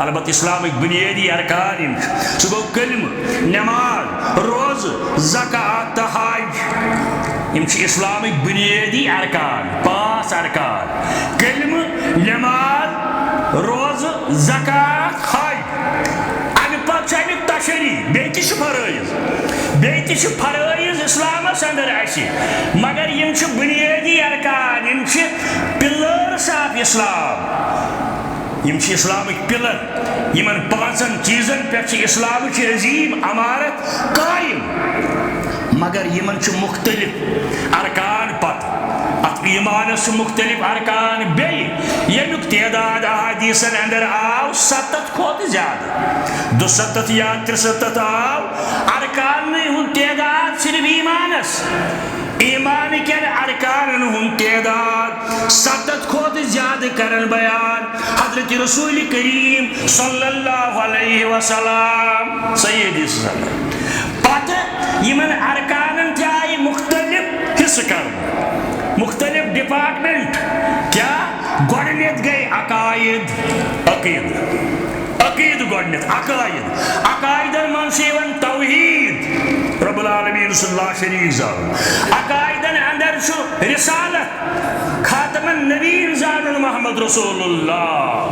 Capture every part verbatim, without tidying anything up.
البتہ اسلامٕکۍ بُنیٲدی ارکان یِم چھِ، سُہ گوٚو کلمہٕ، نماز، روزٕ، زکوٰۃ تہٕ حج۔ یِم چھِ اسلامٕکۍ بُنیٲدی ارکان، پانٛژھ ارکان۔ کلمہٕ، نماز، روزٕ، زکوٰۃ، حج۔ اَمہِ پتہٕ چھُ اَمیُک تشریح، بیٚیہِ تہِ چھِ فرٲیض، بیٚیہِ تہِ چھِ فرٲیض اسلامس اندر اَسہِ، مگر یِم چھِ بُنیٲدی ارکان، یِم چھِ pillars of اسلام۔ یِم چھِ اسلامٕکۍ پِلر۔ یِمن پانٛژن چیٖزن پٮ۪ٹھ چھِ اسلامٕچ عظیٖم عمارت قٲیِم۔ مگر یِمن چھِ مُختٔلِف ارکان پتہٕ۔ اتھ ایمانس چھِ مُختٔلِف ارکان بیٚیہِ، ییٚمیُک تعداد احادیثن اندر آو ستتھ کھۄتہٕ زیادٕ۔ دُستتھ یا ترٛستتھ آو ارکانٕے ہُنٛد تعداد صرف ایمانس۔ ایمان کٮ۪ن ارکانن ہُنٛد تعداد ستتھ کھۄتہٕ زیادٕ کرن بیان حضرت رسول کریم صلی اللہ علیہ وسلم۔ صحیح حدیث۔ پتہٕ یِمن ارکانن تہِ آیہِ مُختٔلِف حصہٕ کرنہٕ، مُختٔلِف department۔ کیٛاہ؟ گۄڈٕنٮ۪تھ گٔے عقائد، عقیدٕ۔ عقیدٕ گۄڈٕنٮ۪تھ، عقائد۔ عقائدن منٛز چھُ یِوان توحید، رب العالمین سُنٛد لا شریک زانُن۔ عقائدن اندر چھُ رسالت، خاتم النبیین زانُن محمد رسول اللہ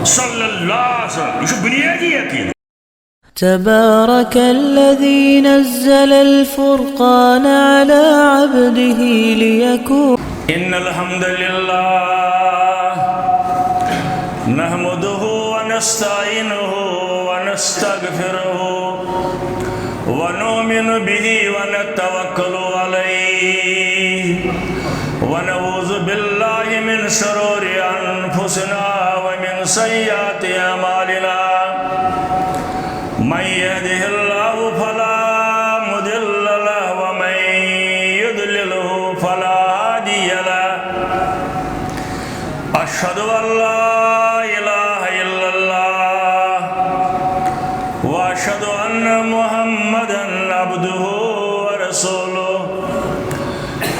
صلی اللہ علیہ وسلم۔ یہِ چھُ بُنیٲدی عقیدٕ۔ تبارك الذي نزل الفرقان على عبده ليكون إن الحمد لله نحمده ونستعينه ونستغفره ونؤمن به ونتوكل عليه ونعوذ بالله من شرور أنفسنا ومن سيئات أعمالنا. من يهده الله فلا مضل له ومن يضلله فلا هادي له. أشهد أن لا إله إلا الله وأشهد أن محمدا عبده ورسوله.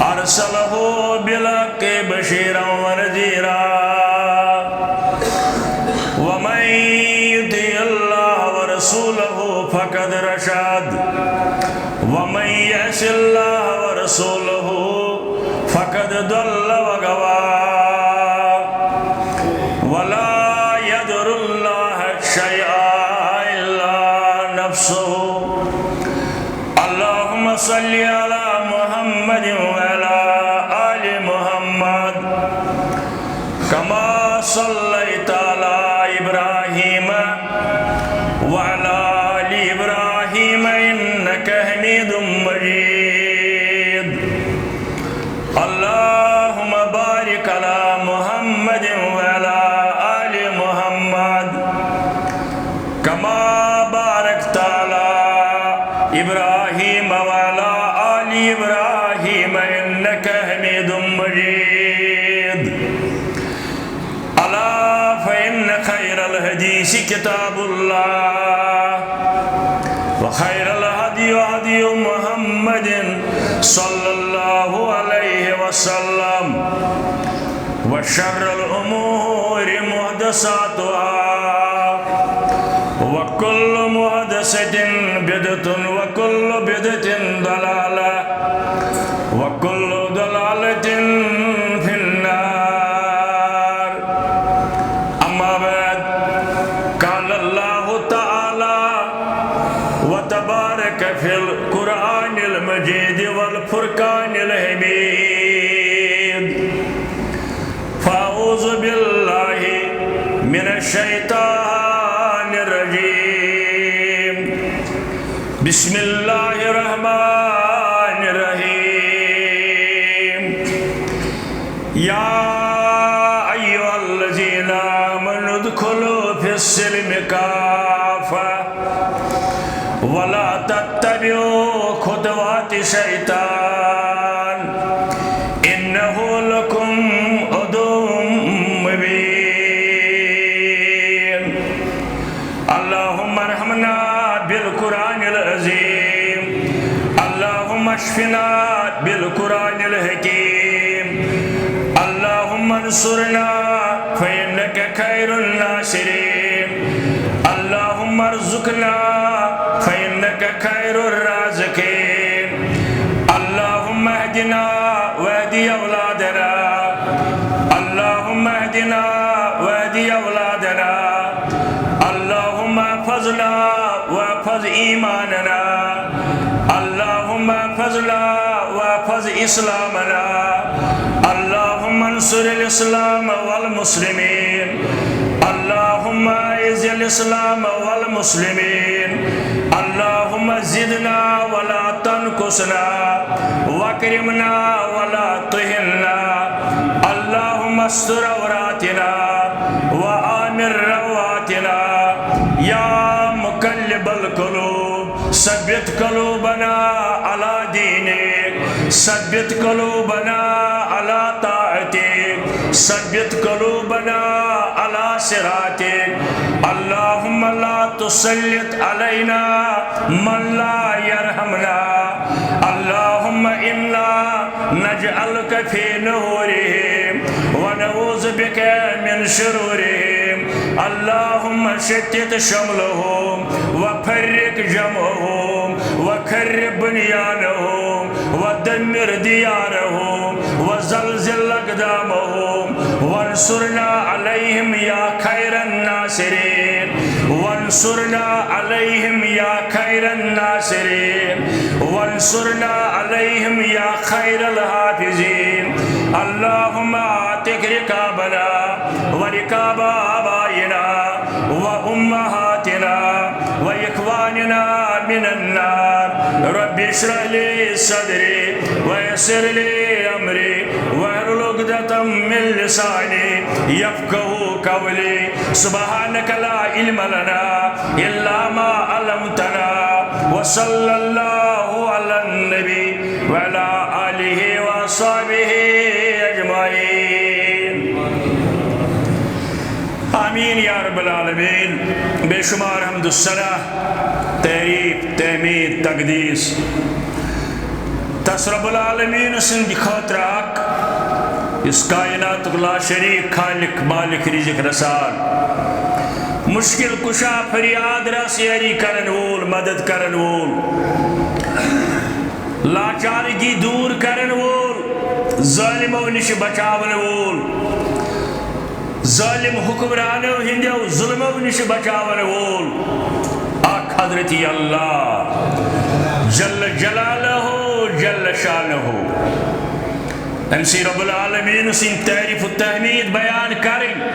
أرسله بالحق بشيرا ونذيرا. ومن يطع الله ورسوله فقد رشد. ومن يعص الله ورسوله فقد ضل وغوى. ولا يضر الله شيئا إلا نفسه. اللهم صل على محمد وعلى آل محمد كما صليت على إبراهيم وعلى آل إبراهيم إنك حميد مجيد. اللهم بارك على محمد وعلى آل محمد كما باركت على إبراهيم وعلى آل إبراهيم إنك حميد مجيد. ألا فإن خير الحديث كتاب الله، وخير الهدي هدي محمد صلى الله عليه وسلم، وشر الأمور محدثاتها، وكل محدثة بدعة، وكل بدعة ضلالة، وكل ضلالة في النار. أما بعد، قال الله تعالى وتبارك في القرآن المجيد والفرقان الحميد. فأعوذ بالله من الشيطان الرجيم. بسم الله الرحمن الرحيم. يا أيها الذين آمنوا ادخلوا في السلم كافة ولا تتبعوا خطوات الشيطان إنه لكم عدو مبين. اللهم ارحمنا بالقرآن العظيم. اللهم اشفنا بالقرآن الحكيم. اللهم انصرنا فإنك خير الناصرين. اللهم ارزقنا فإنك خير الرازقين. اللهم اهدنا واهد أولادنا. اللهم اهدنا واهد أولادنا. اللهم احفظنا واحفظ إيماننا. اللهم احفظنا واحفظ إسلامنا. اللهم انصر الإسلام والمسلمين. اللهم أعز الإسلام والمسلمين. اللهم زدنا ولا تنقصنا، وأكرمنا ولا تهنا. اللهم استر عوراتنا وآمن روعاتنا. يا مقلب القلوب، ثبت قلوبنا على دينك، ثبت قلوبنا على طاعتك، ثبت قلوبنا على صراطك. اللهم لا تسلط علينا من لا يرحمنا. اللهم إنا نجعلك في نحورهم ونعوذ بك من شرورهم. اللهم شتت شملهم وفرق جمعهم وخرب بنيانهم ودمر ديارهم وزلزل أقدامهم وانصرنا عليهم يا خير الناصرين. وانصرنا عليهم يا خير الناصرين. وانصرنا عليهم يا خير الحافظين. اللهم اعتق رقابنا ورقاب آبائنا وأمهاتنا وإخواننا من النار. رب اشرح لي صدري ويسر لي أمري واحلل عقدة من لساني يفقهوا قولي. سبحانك لا علم لنا إلا ما علمتنا. وصلى الله على النبي وعلى آله وأصحابه أجمعين. آمین یا رب العالمین۔ بے شمار حمد و ثنا، تعریف، تحمید، تقدیس تس رب العالمین سٕنٛدِ خٲطرٕ اکھ، یُس کائناتُک لا شریک خالق، مالک، رزق، رسان، مشکل کشا، فریاد رس یٲری کرن وول، مدد کرن وول، لاچارگی دور کرن وول، ظالمو نش بچاون وول، ظالم حکمرانو ہندیو ظلمو نش بچاون وول اکھ حضرت اللہ جل جلالہ جل شانہ۔ أمۍ سٕے رب العالمین سٕنٛدۍ تعریف و تحمید بیان کرٕنۍ،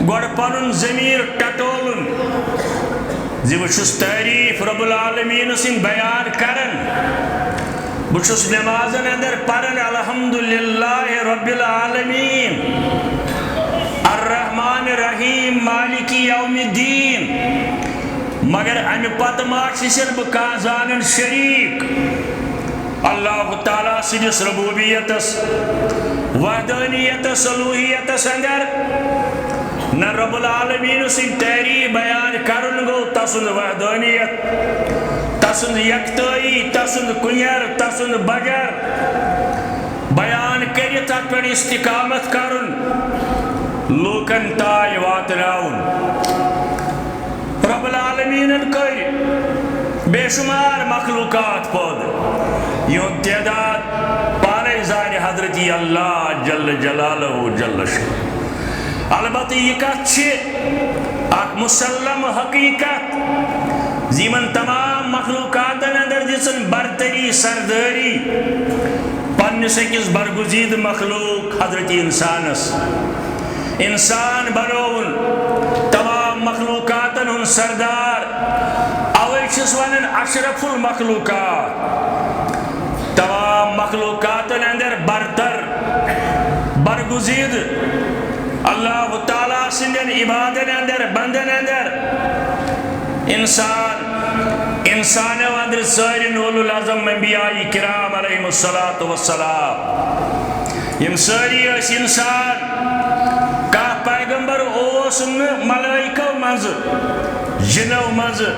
گۄڈٕ پنُن ضمیر ٹٹولُن زِ بہٕ چھُس تعریف رب العالمین سٕنٛدۍ بیان کران۔ بہٕ چھُس نمازن اندر پران الحمدللہ رب العالمین، الرحمن الرحیم، مالک یوم الدین۔ مگر امہِ پتہٕ ما چھُسن بہٕ کانٛہہ زانن شریک اللہ تعالیٰ سٕنٛدِس ربوبیتس، وحدانیتس، الوہیتس اندر؟ نہ، رب العالمین سٕنٛدۍ تعریف بیان کرُن گوٚو تسُنٛد وحدانیت، تسُنٛد یکتٲیی، تسُنٛد کُنیر، تسُنٛد بجر بیان کٔرِتھ اتھ پٮ۪ٹھ استقامت کرُن، لوٗکن تام واتناوُن۔ رب العالمینن کٔرۍ بے شمار مخلوقات پٲدٕ، یِہُنٛد تعداد پانے زانہِ حضرت اللہ جل جلالہ جل شانہ۔ البتہ یہِ کتھ چھِ اکھ مسلم حقیقت زِ یِمن تمام مخلوقاتن اندر دِژٕن برتری، سردٲری پننِس أکِس برگزیدٕ مخلوق حضرت انسانس۔ انسان بنووُن تمام مخلوقاتن ہُنٛد سردار، اوے چھِس ونان اشرف المخلوقات۔ تمام مخلوقاتن اندر برتر، برگزیدٕ، اللہ تعالیٰ سٕنٛدٮ۪ن عبادن اندر، بندن اندر انسان، انسانو اندر سٲری اولو العزم انبیاء کرام علیہم الصلوۃ والسلام، یِم سٲری ٲسۍ انسان۔ کانٛہہ پیغمبر اوس نہٕ ملائکو منٛزٕ، جنو منٛزٕ،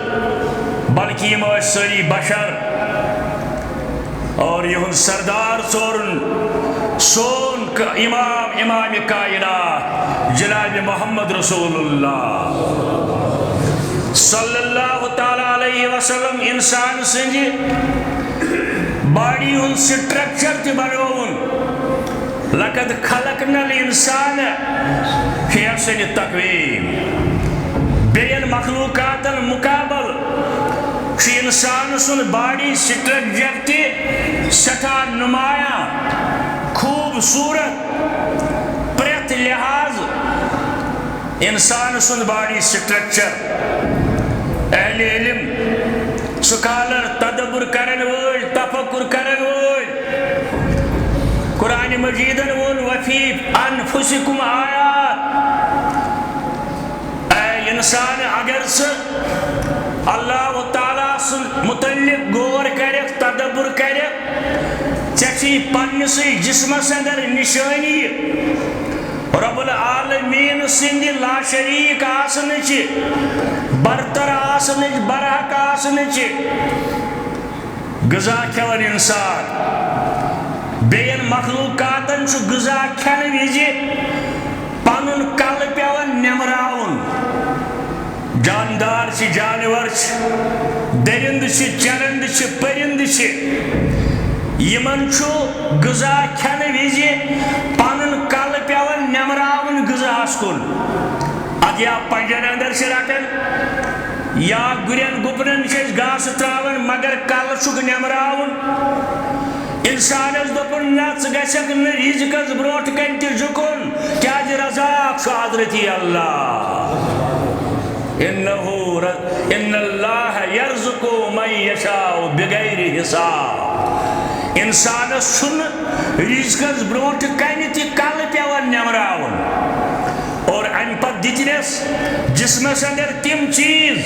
بلکہ یِم ٲسۍ سٲری بشر۔ اور یِہُنٛد سردار ژورُن، سون ک-، امام، امام کائنات جناب محمد رسول اللہ۔ صلی اللہ تعالیٰ علیہ وسلم انسان سٕنٛدِ باڈی ہُنٛد سٹرکچر تہِ بنووُن۔ لقد خلقنا الانسان فی احسن تقویم۔ بیٚین مخلوقاتن مقابل چھُ انسان سُنٛد باڈی سٹرکچر تہِ سٮ۪ٹھاہ نمایاں، خوبصورت، پرٛٮ۪تھ لحاظ۔ انسان سُنٛد باڈی سٹرکچر، اہل علم، سکالر، تدبر کرن وٲلۍ، تفکر کرن وٲلۍ۔ قرآن مجیدن ووٚن، "وفی انفسکم آیات"۔ اے انسان، اگر ژٕ اللہ تعالیٰ سٕنٛد متعلق غور کرکھ، تدبر کرکھ، ژےٚ چھِ پننِسٕے جسمس اندر نشٲنی رب العالمین سٕنٛدِ لاشریک آسنٕچہِ، برتر آسنٕچ، برحق آسنٕچہِ۔ غذا کھٮ۪وان انسان، بیٚین مخلوقاتن چھُ غذا کھٮ۪نہٕ وِزِ پنُن کلہٕ پٮ۪وان نٮ۪مراوُن۔ جاندار چھِ، جانور چھِ، درندٕ چھِ، چرندٕ چھِ، پرندٕ چھِ۔ یِمن چھُ غذا کھٮ۪نہٕ وِزِ پنُن کلہٕ پٮ۪وان نٮ۪مراوُن غذاہس کُن۔ ادٕ یا پنجن اندر چھِ رٹان، یا گُرٮ۪ن گُپنن چھِ أسۍ گاسہٕ تراوان، مگر کلہٕ چھُکھ نٮ۪مراوُن۔ انسانس دوٚپُن، نہ، ژٕ گژھکھ نہٕ رزقس برونٛٹھ کنہِ تہِ جُکُن، کیازِ رزاق چھُ حضرتی اللہ۔ انہ ر-، ان اللہ یرزق من یشاء بغیر حساب۔ انسانس چھُنہٕ رزقس برونٛٹھ کنہِ تہِ کلہٕ پٮ۪وان نٮ۪مراوُن۔ اور امہِ پتہٕ دِتنس جسمس اندر تِم چیٖز،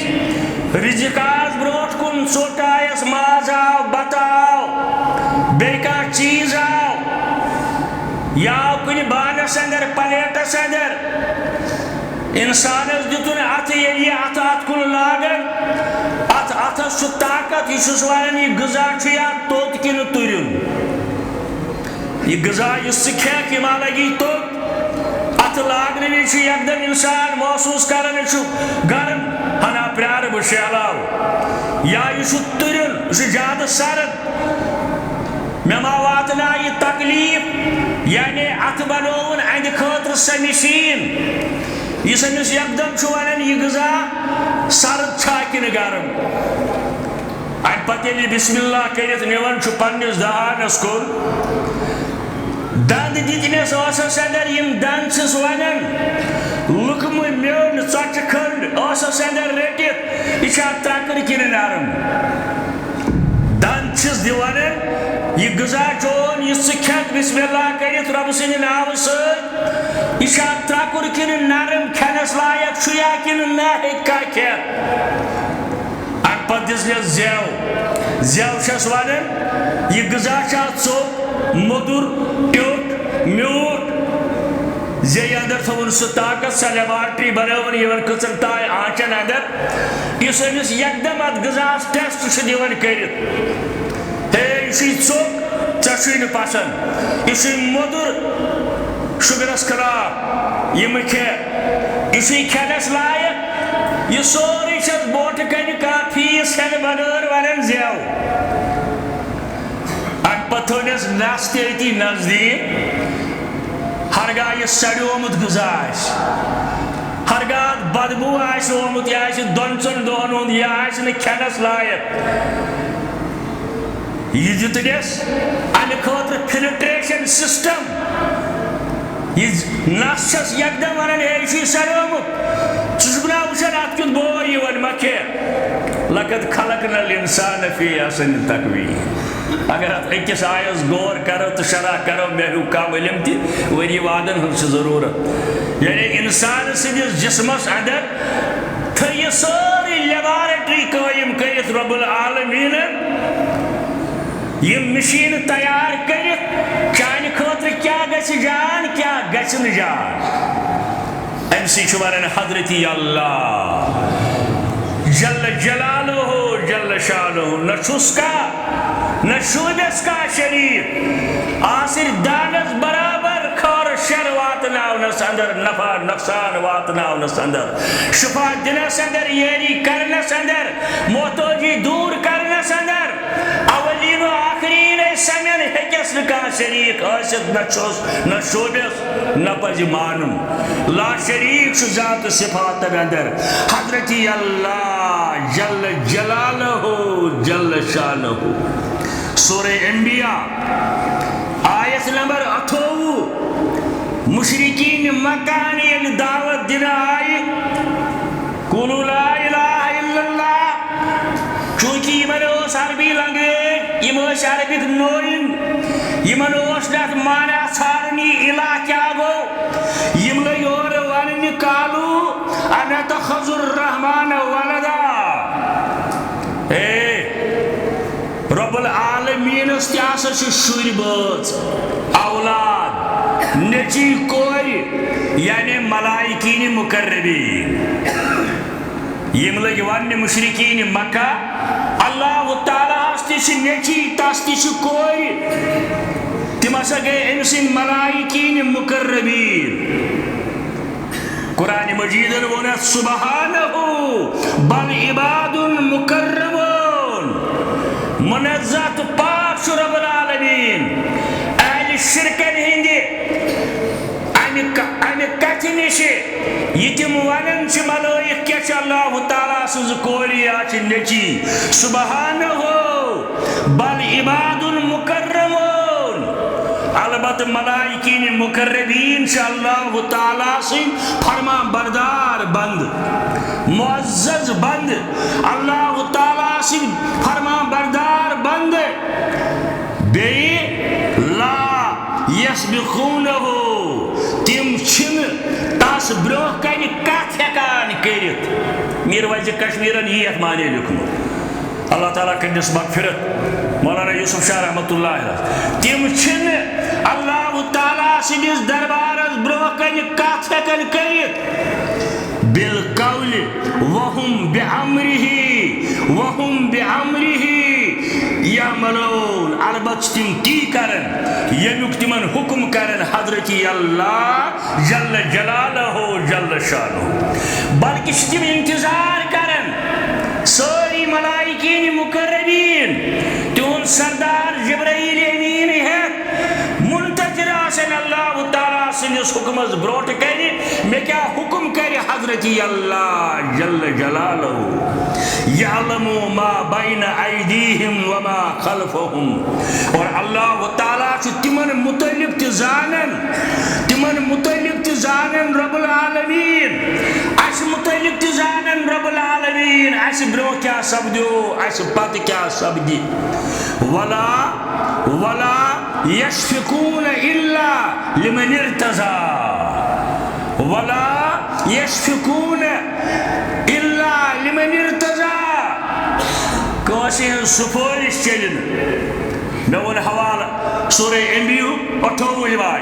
رزق آس برونٛٹھ کُن، ژوٚٹ آیس، ماز آو، بتہٕ آو، بیٚیہِ کانٛہہ چیٖز آو، یا آو کُنہِ بانس اندر، پلیٹس اندر۔ انسانس دیُتُن اتھٕ، ییٚلہِ یہِ اتھٕ اتھ کُن لاگان، اتھ اتھس چھُ طاقت، یہِ چھُس ونان، یہِ غذا چھُ یا توٚت کِنہٕ تُرُن۔ یہِ غذا یُس ژٕ کھٮ۪کھ، یہِ ما لگی توٚت؟ اتھٕ لاگنہٕ وِزِ چھُ یکدم انسان محسوس کران، یہِ چھُ گرم، ہنا پرٛارٕ بہٕ شیہلاو۔ یا یہِ چھُ تُرُن، یہِ چھُ زیادٕ سرد۔ مےٚ ما واتناو یہِ تکلیف؟ یعنی اتھٕ بنووُن اہندِ خٲطرٕ سۄ مشین، یُس أمِس یکدم چھُ ونان، یہِ غذا سرد چھا کِنہٕ گرم؟ امہِ پتہٕ ییٚلہِ یہِ بسم اللہ کٔرِتھ نِوان چھُ پننِس دہانس کُن، دند دِتنس ٲسس اندر، یِم دند چھِس ونان، لُقمہٕ میوٚن، ژۄچہِ کھنڈ ٲسس اندر رٔٹِتھ، یہِ چھا ترکٕر کِنہٕ نرم؟ دند چھِس دِوان، یہِ غذا چون، یُس ژٕ کھٮ۪کھ بسم اللہ کٔرِتھ رۄبہٕ سٕنٛدِ ناوٕ سۭتۍ، یہِ چھا ترکُر کِنہٕ نرم، کھٮ۪نس لایق چھُ یا کِنہٕ نہ ہیٚکہِ کانٛہہ کھٮ۪تھ؟ امہِ پتہٕ دِژ مےٚ زٮ۪و۔ زٮ۪و چھَس ونان، یہِ غذا چھا ژوٚپ، موٚدُر، ٹیوٚٹھ، میوٗٹھ؟ زیٚیہِ اندر تھوٚوُن سُہ طاقت، سۄ لیبارٹری بنٲوٕن یِمن کٔژن تام آنچن اندر، یُس أمِس یکدم اتھ غذاہس ٹیسٹ چھُ دِوان کٔرِتھ۔ ہے، یہِ چھُے ژوٚپ، ژےٚ چھُے نہٕ پسند، یہِ چھُے موٚدُر، شُگرس خلاف، یہِ مہٕ کھےٚ، یہِ چھُے کھٮ۪نس لایق۔ یہِ سورُے چھَس بونٛٹھٕ کنہِ کانٛہہ فیٖس ہٮ۪نہٕ بغٲر ونان زٮ۪و۔ امہِ پتہٕ تھٲونس نس تہِ أتی نزدیٖک۔ ہرگاہ یہِ سڑیومُت غذا آسہِ، ہرگاہ اتھ بدبو آسہِ آمُت، یہِ آسہِ دۄن ژۄن دۄہن ہُنٛد، یہِ آسہِ نہٕ کھٮ۪نس لایق۔ یہِ دیُتنس امہِ خٲطرٕ فلٹریشن سسٹم۔ یہِ نس چھس یکدم ونان، ہے، یہِ چھُے سڑیومُت۔ ژٕ چھُکھ نا وٕچھان اتھ کیُتھ بو یِوان؟ مہ کھے۔ لقد خلقنا الانسان فی احسن تقویم۔ اگر اتھ أکِس آیس غور کرو تہٕ شرح کرو، مےٚ ہیوٗ کم علم تہِ، ؤری وادن ہٕنٛز چھِ ضروٗرت۔ یعنی انسان سٕنٛدِس جسمس اندر تھٲو یہِ سٲرٕے لیبارٹری قٲیِم کٔرِتھ رب العالمیٖنن، یِم مِشیٖنہٕ تیار کٔرِتھ چانہِ خٲطرٕ کیٛاہ گژھِ جان، کیٛاہ گژھِ نہٕ جان۔ أمۍ سٕے چھُ وَنان حضرتی اللہ جل جلالہ جل شانہ، نہ چھُس کانٛہہ، نہ شوٗبٮ۪س کانٛہہ شریٖک، آسٕرۍ دانَس برابر خٲر شر واتناوان۔ واتناونس اندر، نفع نقصان واتناونس اندر، شفا دنس اندر، یٲری کرنس اندر، محتاجی دور کرنس اندر، اولین و آخرین سمن ہیکس نہ کانٛہہ شریک ٲسِتھ، نہ چھُس، نہ شوبس، نہ پزِ مانُن۔ لا شریک چھُ ذات صفاتن اندر۔ حضرت اللہ جل جلالہ، جل شانہ۔ سورہ انبیاء، آیت نمبر اٹھووُہ۔ مشرکین مکہ ہن ییٚلہِ دعوت دِنہٕ آیہِ، قولوا لا الہ الا اللہ، چونکہ یِمن ٲس عربی لنگویج، یِم ٲسۍ عربک نوین، یِمن اوس نہٕ اتھ معنی ژھانڈان یہِ الہ کیٛاہ گوٚو۔ یِم لٔگۍ اورٕ وننہِ، قالوا انتخذ الرحمن ولدا۔ اے، رب العالمینس تہِ ہسا چھِ شُرۍ بٲژ، اولاد، نیٚچی کورِ، یعنی ملائکین مقربین۔ یِم لٔگۍ وننہِ مشرکین مکہ، اللہ تعالیٰ ہس تہِ چھِ نیٚچی، تس تہِ چھِ کورِ۔ تِم ہسا گٔے أمۍ سٕنٛدۍ ملائکین مقربین۔ قرآن مجیدن ووٚن اتھ، سبحانہ، بل عباد مکرمون۔ منزہ تہٕ پاک چھُ رب العالمین اہل شرکن ہٕنٛدِ امہِ ک-، امہِ کتھِ نِشہِ، یہِ تِم ونان چھِ ملٲیِک کیٛاہ چھِ اللہ تعالیٰ سٕنٛز کورِ یا چھِ نیٚچی۔ سبحانہ، بل عباد مکرمون۔ البتہ ملائکین مقربین چھِ اللہ تعالیٰ سٕنٛدۍ فرمان بردار بندٕ، معزز بندٕ، اللہ تعالیٰ سٕنٛدۍ فرمان بردار بندٕ۔ بیٚیہِ لا یسبقونہ، تِم چھِنہٕ تس برونٛہہ کنہِ کتھ ہیٚکان کٔرِتھ۔ میر وجہ کشمیرن یی یتھ معنی لیوٚکھمُت۔ اللہ تعالیٰ کٔرنَس مغفرت۔ مولانا یوسف شاہ رحمتہ اللہ علیہ۔ تِم چھِنہٕ اللہ تعالیٰ سٕنٛدِس دربارس برونٛہہ کنہِ کتھ ہیٚکان کٔرِتھ۔ بالقول وهم بأمره، وهم بأمره يعملون۔ البتہ چھِ تِم تی کران، ییٚمیُک تِمن حکم کران حضرت اللہ جل جلالہ، جل شانہ۔ بلکہ چھِ تِم انتظار کران، سٲری ملائکین مقربین، تِہُنٛد سردار جبرائیل امین ہیتھ منتظر آسن اللہ تعالیٰ سٕنٛدِس حکمس برونٛٹھ کنہِ، مےٚ کیٛاہ حکم کرِ حضرت اللہ جل جلالہ۔ یعلم ما بین ایدیہم وما خلفہم۔ اور اللہ تعالیٰ چھُ تِمن متعلق تہِ زانان، تِمن متعلق تہِ زانان رب العالمین، اسہِ متعلق تہِ زانان رب العالمین، اسہِ برونٛہہ کیٛاہ سپدیو، اسہِ پتہٕ کیٛاہ سپدِ۔ ولا، ولا یشفقون الا لمن ارتضی۔ ولا یشفقون الا لمن ارتضی۔ کٲنٛسہِ ہٕنٛز سُفٲرِش چلہِ نہٕ۔ مےٚ ووٚن حوالہٕ سورہ انبیاہُک اٹھووُہ باب۔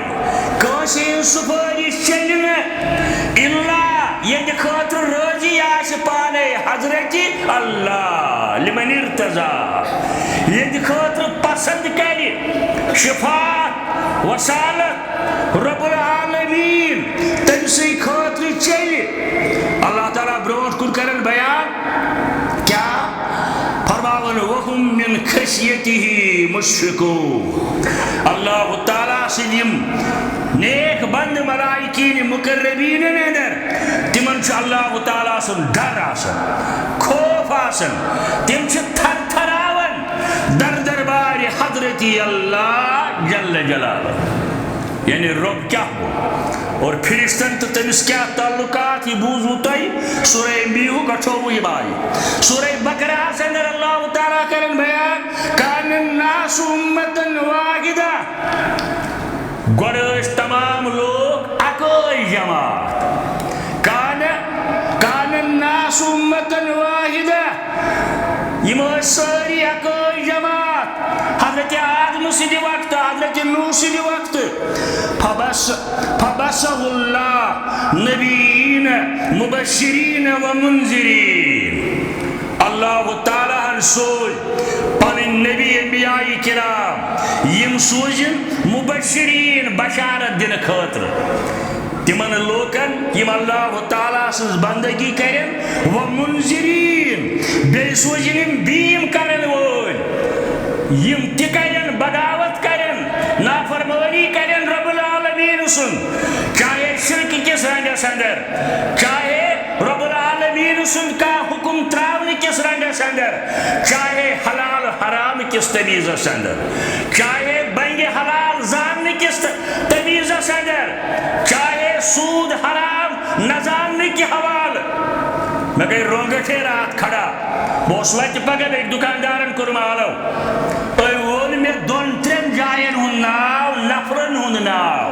کٲنٛسہِ ہٕنٛز سُفٲرِش چلہِ نہٕ الا ییٚتہِ خٲطرٕ رٲضی آسہِ پانے حضرت اللہ، لمن ارتضی، ییٚتہِ خٲطرٕ پسند کرِ، شفاعت، وصالت، رب العالمین تٔمۍ سٕے خٲطرٕ چلہِ۔ اللہ تعالیٰ برونٛٹھ کُن کرن بیان کیٛاہ؟ فرماوان، وهم من خشیتہ مشفقون۔ اللہ تعالیٰ سٕنٛدۍ یِم نیک بندٕ ملائکین مقربینن اندر، تِمن چھُ اللہ تعالیٰ سُنٛد ڈر آسان، خوف آسان، تِم چھِ تھر تھراوان در دربارِ حضرت اللہ جل جلالہ۔ یعنی رب کیٛاہ گوٚو اور فرشتن تہٕ تٔمِس کیٛاہ تعلقات، یہِ بوٗزوٕ تۄہہِ سورہ انبیاہُک اٹھووُہ باب۔ سورہ بقرہس اندر اللہ تعالیٰ کرن بیان، کان الناس امة واحدہ۔ گۄڈٕ ٲسۍ تمام لوٗکھ اکٲے جماعت۔ کان، کان الناس امة واحدہ۔ یِم ٲسۍ سٲری اکٲے جماعت۔ حضرت آدم سٕنٛدِ وقتہٕ، حضرت نوح سٕنٛدِ وقتہٕ۔ فبس، فبعث اللہ نبیین مبشرین و منذرین۔ اللہ تعالیٰ ہن سوز پنٕنۍ نبی انبیاء کرام، یِم سوٗزِن مبشرین، بشارت دِنہٕ خٲطرٕ۔ تِمن لوٗکن یِم اللہ تعالیٰ سٕنٛز بندگی کرن، و منذرین، بیٚیہِ سوٗزِن یِم بیٖم کرن وٲلۍ، یِم تہِ کرن، بغاوت کرن، نافرمٲنی کرن رب العالمین سُنٛد، چاہے شرک کِس رنٛگس اندر، چاہے رب العالمین سُنٛد کانٛہہ حُکُم ترٛاونہٕ کِس رنٛگس اندر، چاہے حلال حرام کِس تمیٖزس اندر، چاہے بنگہِ حلال زاننہٕ کِس تمیٖزس اندر، چاہے سوٗد حرام نہ زاننہٕ کہِ حوالہٕ۔ مےٚ گٔے رۄنٛگٹھے راتھ کھڑا۔ بہٕ اوسُس وتہِ پگاہ بیٚکہِ دُکاندارن کوٚرمُت آلو۔ أمۍ ووٚن مےٚ دۄن ترٛٮ۪ن جاین ہُنٛد ناو، نفرن ہُنٛد ناو۔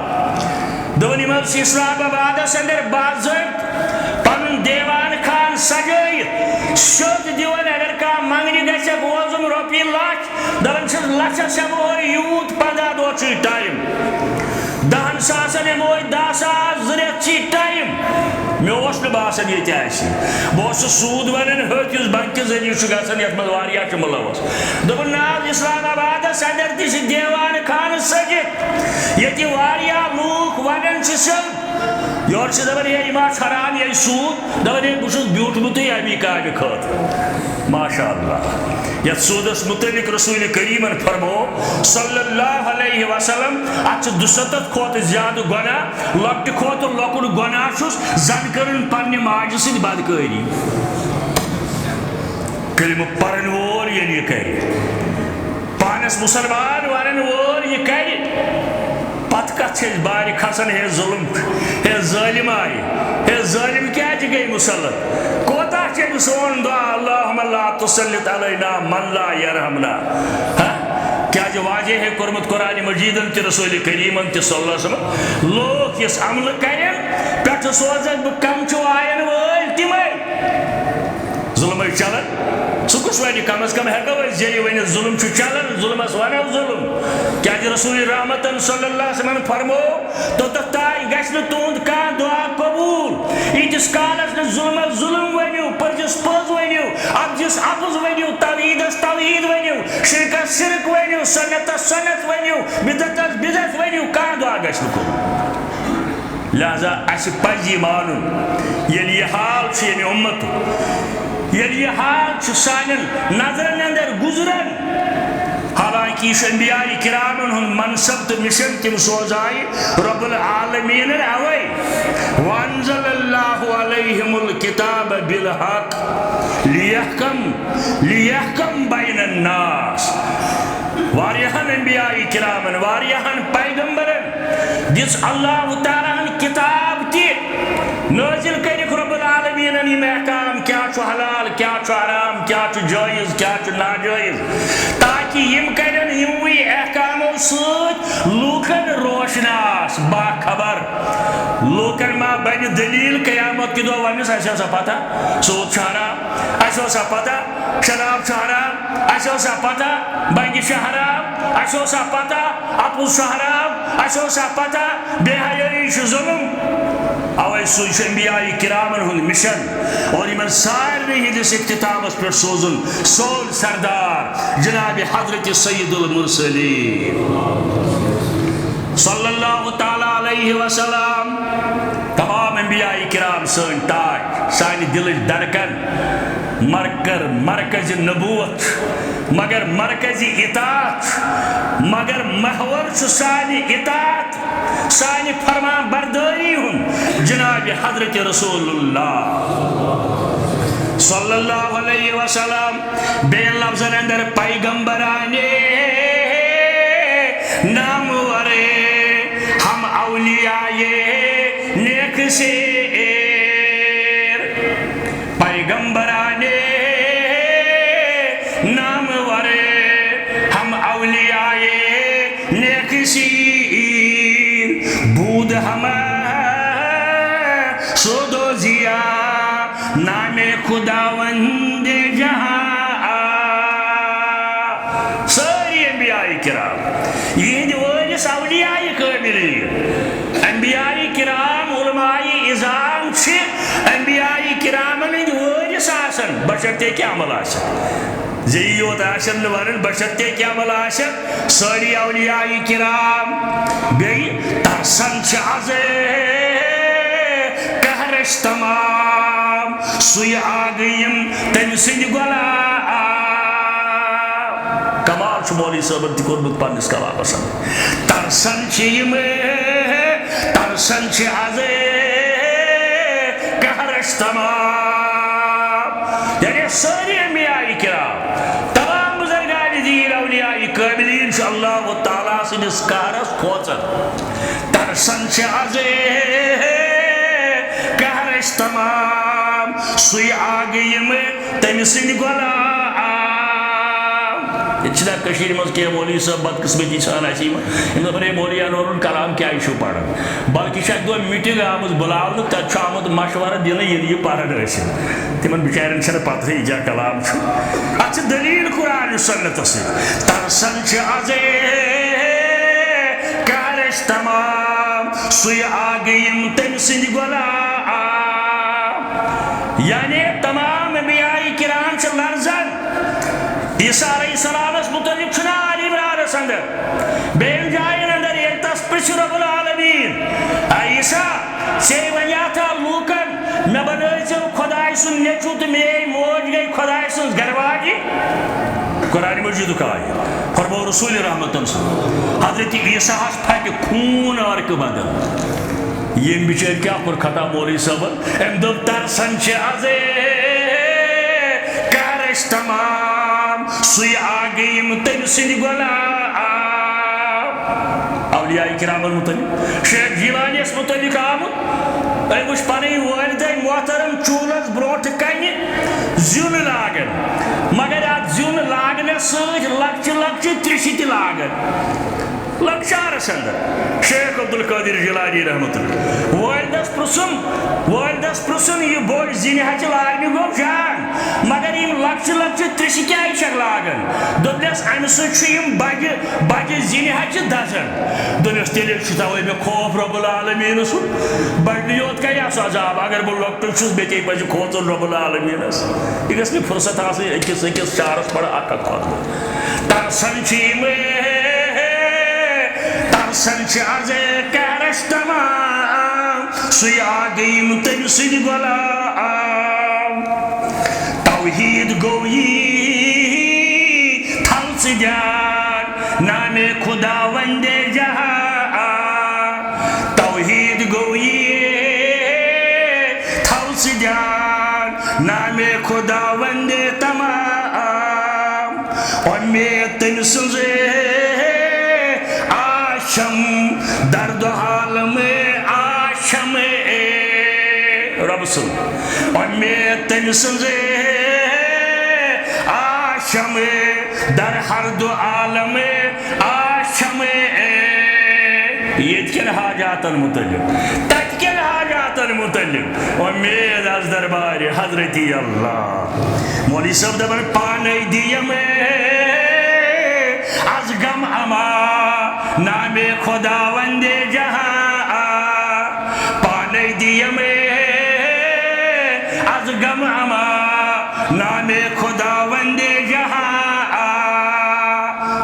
دوٚپُن، یِم حظ چھِ اسلام آبادس اندر باضٲبطہٕ پنُن دیوان خان سجٲیِتھ، سیوٚد دِوان، اگر کانٛہہ منٛگنہِ گژھٮ۪کھ وۄزُم رۄپیہِ لچھ، دپان چھِس، لچھس ہٮ۪مہوے یوٗت، پنٛداہ دۄہ چھُے ٹایم۔ دہن ساسن ہٮ۪مہوے دہ ساس، زٕ رٮ۪تھ چھی ٹایم۔ مےٚ اوس نہٕ باسان ییٚتہِ آسہِ۔ بہٕ اوسُس سوٗد ونان، ہیوٚت یُس بنٛکہِ ذٔریعہٕ چھُ گژھان، یتھ منٛز واریاہ چھِ مُلوث۔ دوٚپُن، نہ حظ، اسلام آبادس اندر تہِ چھِ دیوان خانہٕ سٔجِتھ، ییٚتہِ واریاہ لوٗکھ ونان چھِ سیوٚد۔ یورٕ چھِ دپان، ہے، یہِ ما چھُ حرام، یہِ سوٗد؟ دپان، ہے، بہٕ چھُس بیوٗٹھمُتٕے امی کامہِ خٲطرٕ۔ ماشاء اللہ۔ یتھ سودس متعلق رسول کریمن فرمو صلی اللہ علیہ وسلم، اتھ چھِ دُستتھ کھۄتہٕ زیادٕ گۄناہ، لۄکٹہِ کھۄتہٕ لۄکُٹ گۄناہ چھُس زن کٔرٕن پننہِ ماجہِ سۭتۍ بدکٲری۔ کلمہٕ پرن وول ییٚلہِ یہِ کرِ، پانس مسلمان ونن وول یہِ کرِ، پتہٕ کتھ چھِ أسۍ بارِ کھسان، ہے ظلم، ہے ظٲلم آیہِ، ہے ظٲلم کیازِ گٔے مسلط؟ کوتاہ چھِ أمۍ سون دعا، اللہم لا تسلط علینا من لا یرحمنا؟ ہا؟ کیازِ واضح ہے کوٚرمُت قرآن مجیدن تہِ، رسول کریمن تہِ صلی اللہ علیہ وسلم، لوٗکھ یُس عملہٕ کرن، پٮ۪ٹھٕ سوزکھ بہٕ کمچُو آین وٲلۍ تِمے۔ ظلمے چلان۔ سُہ کُس وَنہِ؟ کم از کم ہٮ۪کو أسۍ ذٔریعہٕ ؤنِتھ، ظلم چھُ چلان، ظلمس وَنو ظلم۔ کیازِ رسول رحمتن صلی اللہ علیہ وسلمن فرمو، توٚتتھ تام گژھِ نہٕ تُہُنٛد کانٛہہ دُعا قبوٗل، ییٖتِس کالس نہٕ ظلمس ظلم ؤنِو، پٔزِس پوٚز ؤنِو، اپزِس اپُز ؤنِو، توحیٖدس توحیٖد ؤنِو، شرکس شرک ؤنِو، سُنتس سُنت ؤنِو، بدعتس بدعت ؤنِو، کانٛہہ دُعا گژھِ نہٕ قبوٗل۔ لہذا اسہِ پزِ یہِ مانُن، ییٚلہِ یہِ حال چھُ ییٚمہِ اُمتُک، ییٚلہِ یہِ حال چھُ سانٮ۪ن نظرن اندر گُزران، حالانکہ یہِ چھُ انبیاء کرامن ہُنٛد منصب تہٕ مِشن، تِم سوزایہِ رب العالمینن اوے، وانزل اللہ علیہم الکتاب بالحق لیحکم، لیحکم بین الناس۔ واریاہن انبیاء کرامن، واریاہن پیغمبرن دِژ اللہ تعالیٰ ہن کتاب تہِ نٲزِل کٔرِکھ رب العالمینن یِم احکام، کیٛاہ چھُ حلال، کیٛاہ چھُ حرام، کیٛاہ چھُ جٲیز، کیٛاہ چھُ ناجٲیز، تاکہِ یِم کرن یِموٕے احکامو سۭتۍ لوٗکن روشناس، باخبر۔ لوٗکن ما بنہِ دلیل قیامت کہِ دۄہ ونس، اسہِ ٲسا پتہ سود چھُ حرام، اسہِ ٲسا پتہ شراب چھُ حرام، اسہِ ٲسا پتہ بنگہِ چھِ حرام، اسہِ ٲسا پتہ اپُز چھُ حرام، اسہِ ٲسا پتہ بے حیٲیی چھُ ظلم۔ اوے سُے چھُ انبیاء کرامن ہُنٛد مِشن، اور یِمن سارنٕے ہٕنٛدِس اختتامس پٮ۪ٹھ سوزُن سون سردار جناب حضرت سید المرسلین صلی اللہ تعالیٰ علیہ وسلم۔ تمام انبیاء کرام سٲنۍ تاج، سانہِ دِلٕچ دھڑکن، مرکر، مرکز نبوت، مگر مرکز اطاعت، مگر محور چھُ سانہِ اطاعت، سانہِ فرمان بردٲری ہُنٛد جناب حضرت رسول اللہ صلی اللہ علیہ وسلم۔ بیٚیَن لفظن اندر، پیغمبرانِ نامور ہم اولیاء نیک سیر۔ پیغمبرانِ نامور ہم اولیاء نیک سیر، بود ہم سود و ضیاء نام خداوند جہاں۔ سٲری انبیاء کرام، یِہنٛدۍ وٲرِث اولیاء کٲملین۔ انبیاء کرام، علماء عظام چھِ انبیاء کرامن ہٕنٛدۍ وٲرِث آسان، بشرطیکہِ عمل آسن۔ زِ یی یوت آسن نہٕ ونان، بشرطیکہِ عمل آسن۔ سٲری اولیاء کرام، بیٚیہِ ترسان چھِ از تمام سُے آگہٕ یِم تٔمۍ سٕنٛدِ غلام۔ کمال چھُ مولوی صٲبن تہِ کوٚرمُت پننِس کلامس اندر۔ ترسان چھِ یِم، ترسان چھِ از قہرش تمام۔ یعنی سٲری انبیاء کرام، تمام بزرگان دین، اولیاء کاملین چھِ اللہ تعالیٰ سٕنٛدِس قہرس کھوژان۔ ترسان چھِ از قہرش تمام، سُے آگہٕ یِم تٔمۍ سٕنٛدِ غلام۔ ییٚتہِ چھِنہ کٔشیٖرِ منٛز کینٛہہ مولوی صٲب بدقٕسمتی سان اَسہِ یِوان، یِم دَپان، "ہے مولوی انورُن کلام کیٛازِ چھُو پران؟" بلکہِ چھِ اَکہِ دۄہ میٖٹِنٛگ آمٕژ بُلاونہٕ، تَتہِ چھُ آمُت مشورٕ دِنہٕ، یہِ یہِ پَران ٲسِتھ۔ تِمن بِچارٮ۪ن چھَنہٕ پَتہٕے، یہِ کیٛاہ کلام چھُ۔ اَتھ چھِ دٔلیٖل قرآن سُنتَس سۭتۍ۔ ترسان چھِ از قہرش تمام، سُے آگہٕ یِم تٔمۍ سٕنٛدِ غلام۔ یعنی تمام انبیاء کرام چھِ لرزان۔ عیسیٰ علیہ السلامس متعلق چھُنہ آل عمرانس اندر، بیٚیَن جاین اندر، ییٚلہِ تس پرژھِ رب العالمین، "اے عیسیٰ، ژے ونیاتھا لوٗکن، مےٚ بنٲوزیو خۄداے سُنٛد نیٚچُو تہٕ میٲنۍ موج گٔے خۄداے سٕنٛز گرواجہِ؟" قرآن مجیدُک آیت۔ فرموو رسول رحمتن صلی اللہ علیہ وسلم۔ حضرت عیسیٰ ہس پھٹہِ خوٗن عرقہٕ بدل۔ ییٚمۍ بِچٲرۍ کیٛاہ کوٚر خطا مولوی صٲبن؟ أمۍ دوٚپ، "ترسان چھِ از قہرش تمام، سُے آگہٕ یِم تٔمۍ سٕنٛدِ غلام۔" اولیاء کرامن متعلق، شیخ جیلانیس متعلق آمُت، أمۍ وٕچھ پنٕنۍ والدہ محترم چوٗلس برونٛٹھ کنہِ زیُن لاگان، مگر اتھ زیُن لاگنس سۭتۍ لۄکچہِ لۄکچہِ ترٛیشہِ تہِ لاگان۔ لۄکچارس اندر شیخ عبدالقادر جیلانی رحمت اللہ۔ والدس پرژھُم، والدس پرژھُم، "یہِ بوٚڑ زِنہِ ہچہِ لاگنہِ گوٚو جان، مگر یِم لۄکچہِ لۄکچہِ ترٛیشہِ کیازِ چھکھ لاگان؟" دوٚپنس، "امہِ سۭتۍ چھُ یِم بجہِ بجہِ زِنہِ ہچہِ دزان۔" دوٚپنس، "تیٚلہِ چھُ توے مےٚ خوف رب العالمین سُنٛد، بجہِ یوت کیٛاہ سُہ عذاب، اگر بہٕ لۄکٹُے چھُس، مےٚ کیٛاہ پزِ کھوژُن رب العالمینس؟ یہِ گژھِ مےٚ فرصت آسٕنۍ أکِس أکِس چارس پٮ۪ٹھ اکھ اکھ خۄطبہٕ۔" ترسان چھِ یِم، ترسان چھِ از قہرش تمام، سُے آگہٕ یِم تٔمۍ سٕنٛدِ غلام۔ توحید گوٚو یی تھل ژٕ دیان، نامِ خدا وندے جہاں۔ توحید گوٚو یی تھل ژٕ دیان، نامِ خدا وندے تمام۔ امید تٔمۍ سٕنٛز آشم، درد عالم آشم۔ رب سٕنٛز امید تٔمۍ سٕنٛز آشم، در ہر دو عالم آشم۔ ییٚتہِ کٮ۪ن حاجاتن متعلق، تتہِ کٮ۪ن حاجاتن متعلق، امید از دربارِ حضرتی اللہ۔ مولوی صٲب دپان، پانے دِیَم از غم اما، نامِ خدا وندے جہاں۔ پانے دِیَم از غم اما، نامِ خدا وندے جہاں۔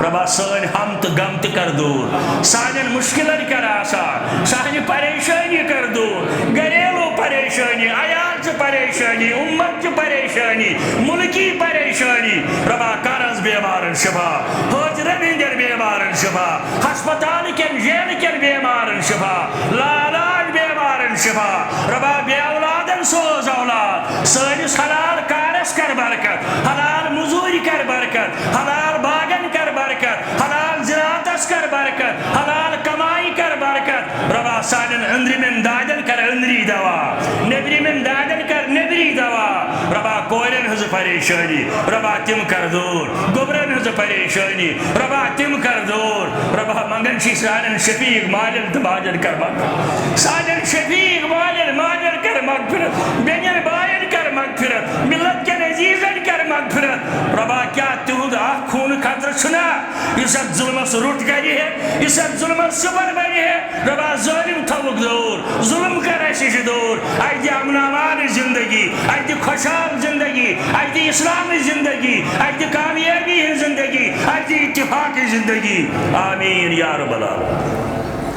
ربا سٲنۍ ہم تہٕ غم تہِ کر دوٗر، سانٮ۪ن مشکلن کر آسان، سانہِ پریشٲنی کر دوٗر، گھریلو پریشٲنی، عیال چہِ پریشٲنی، امت چہِ پریشٲنی، ملکی پریشٲنی۔ ربا کر از بیمارن شفا، حٲجرن ہٕنٛدٮ۪ن بیمارن شفا، ہسپتال کٮ۪ن جیل کٮ۪ن بیمارن شفا، لاعلاج بیمارن شفا۔ ربا بے اولادن سوز اولاد، سٲنِس حلال کارس کر برکت، حلال مزوٗرۍ کر برکت، حلال باغن کر برکت، حلال زراعتس کر برکت، حلال کمائی کر برکت۔ ربا سانٮ۪ن أنٛدرِمٮ۪ن دادٮ۪ن کر أنٛدری دوا، نیٚبرِمٮ۪ن دادٮ۪ن کر نیٚبری دوا۔ ربا کورٮ۪ن ہٕنٛز پریشٲنی، ربا تِم کر دوٗر، گوٚبرٮ۪ن ہٕنٛز پریشٲنی، ربا تِم کر دوٗر۔ ربا منٛگان چھِ سانٮ۪ن شفیق مالٮ۪ن تہٕ ماجٮ۪ن کر مغفرت، سانٮ۪ن شفیق مالٮ۪ن ماجٮ۪ن کر مغفرت، بیٚنٮ۪ن باین کر مغفرت، ملت کٮ۪ن عزیزن کر مغفرت۔ ربا کیٛاہ تِہُنٛد اکھ خوٗنہٕ قطرٕ چھُنہ یُس اتھ ظلمس روٚٹ کرِ ہے، یُس اتھ ظلمس سُپر بنہِ ہے؟ ربا ظٲلم تھاوُکھ دوٗر، ظلم کر اسہِ نِش دوٗر، اسہِ دِ امن امان زندگی، اسہِ دِ خۄشحال زندگی، اسہِ دِ اسلام زندگی، اسہِ دِ کامیٲبی ہٕنٛز زندگی، اسہِ دِ اتفاق زندگی۔ آمین یا رب العالمین۔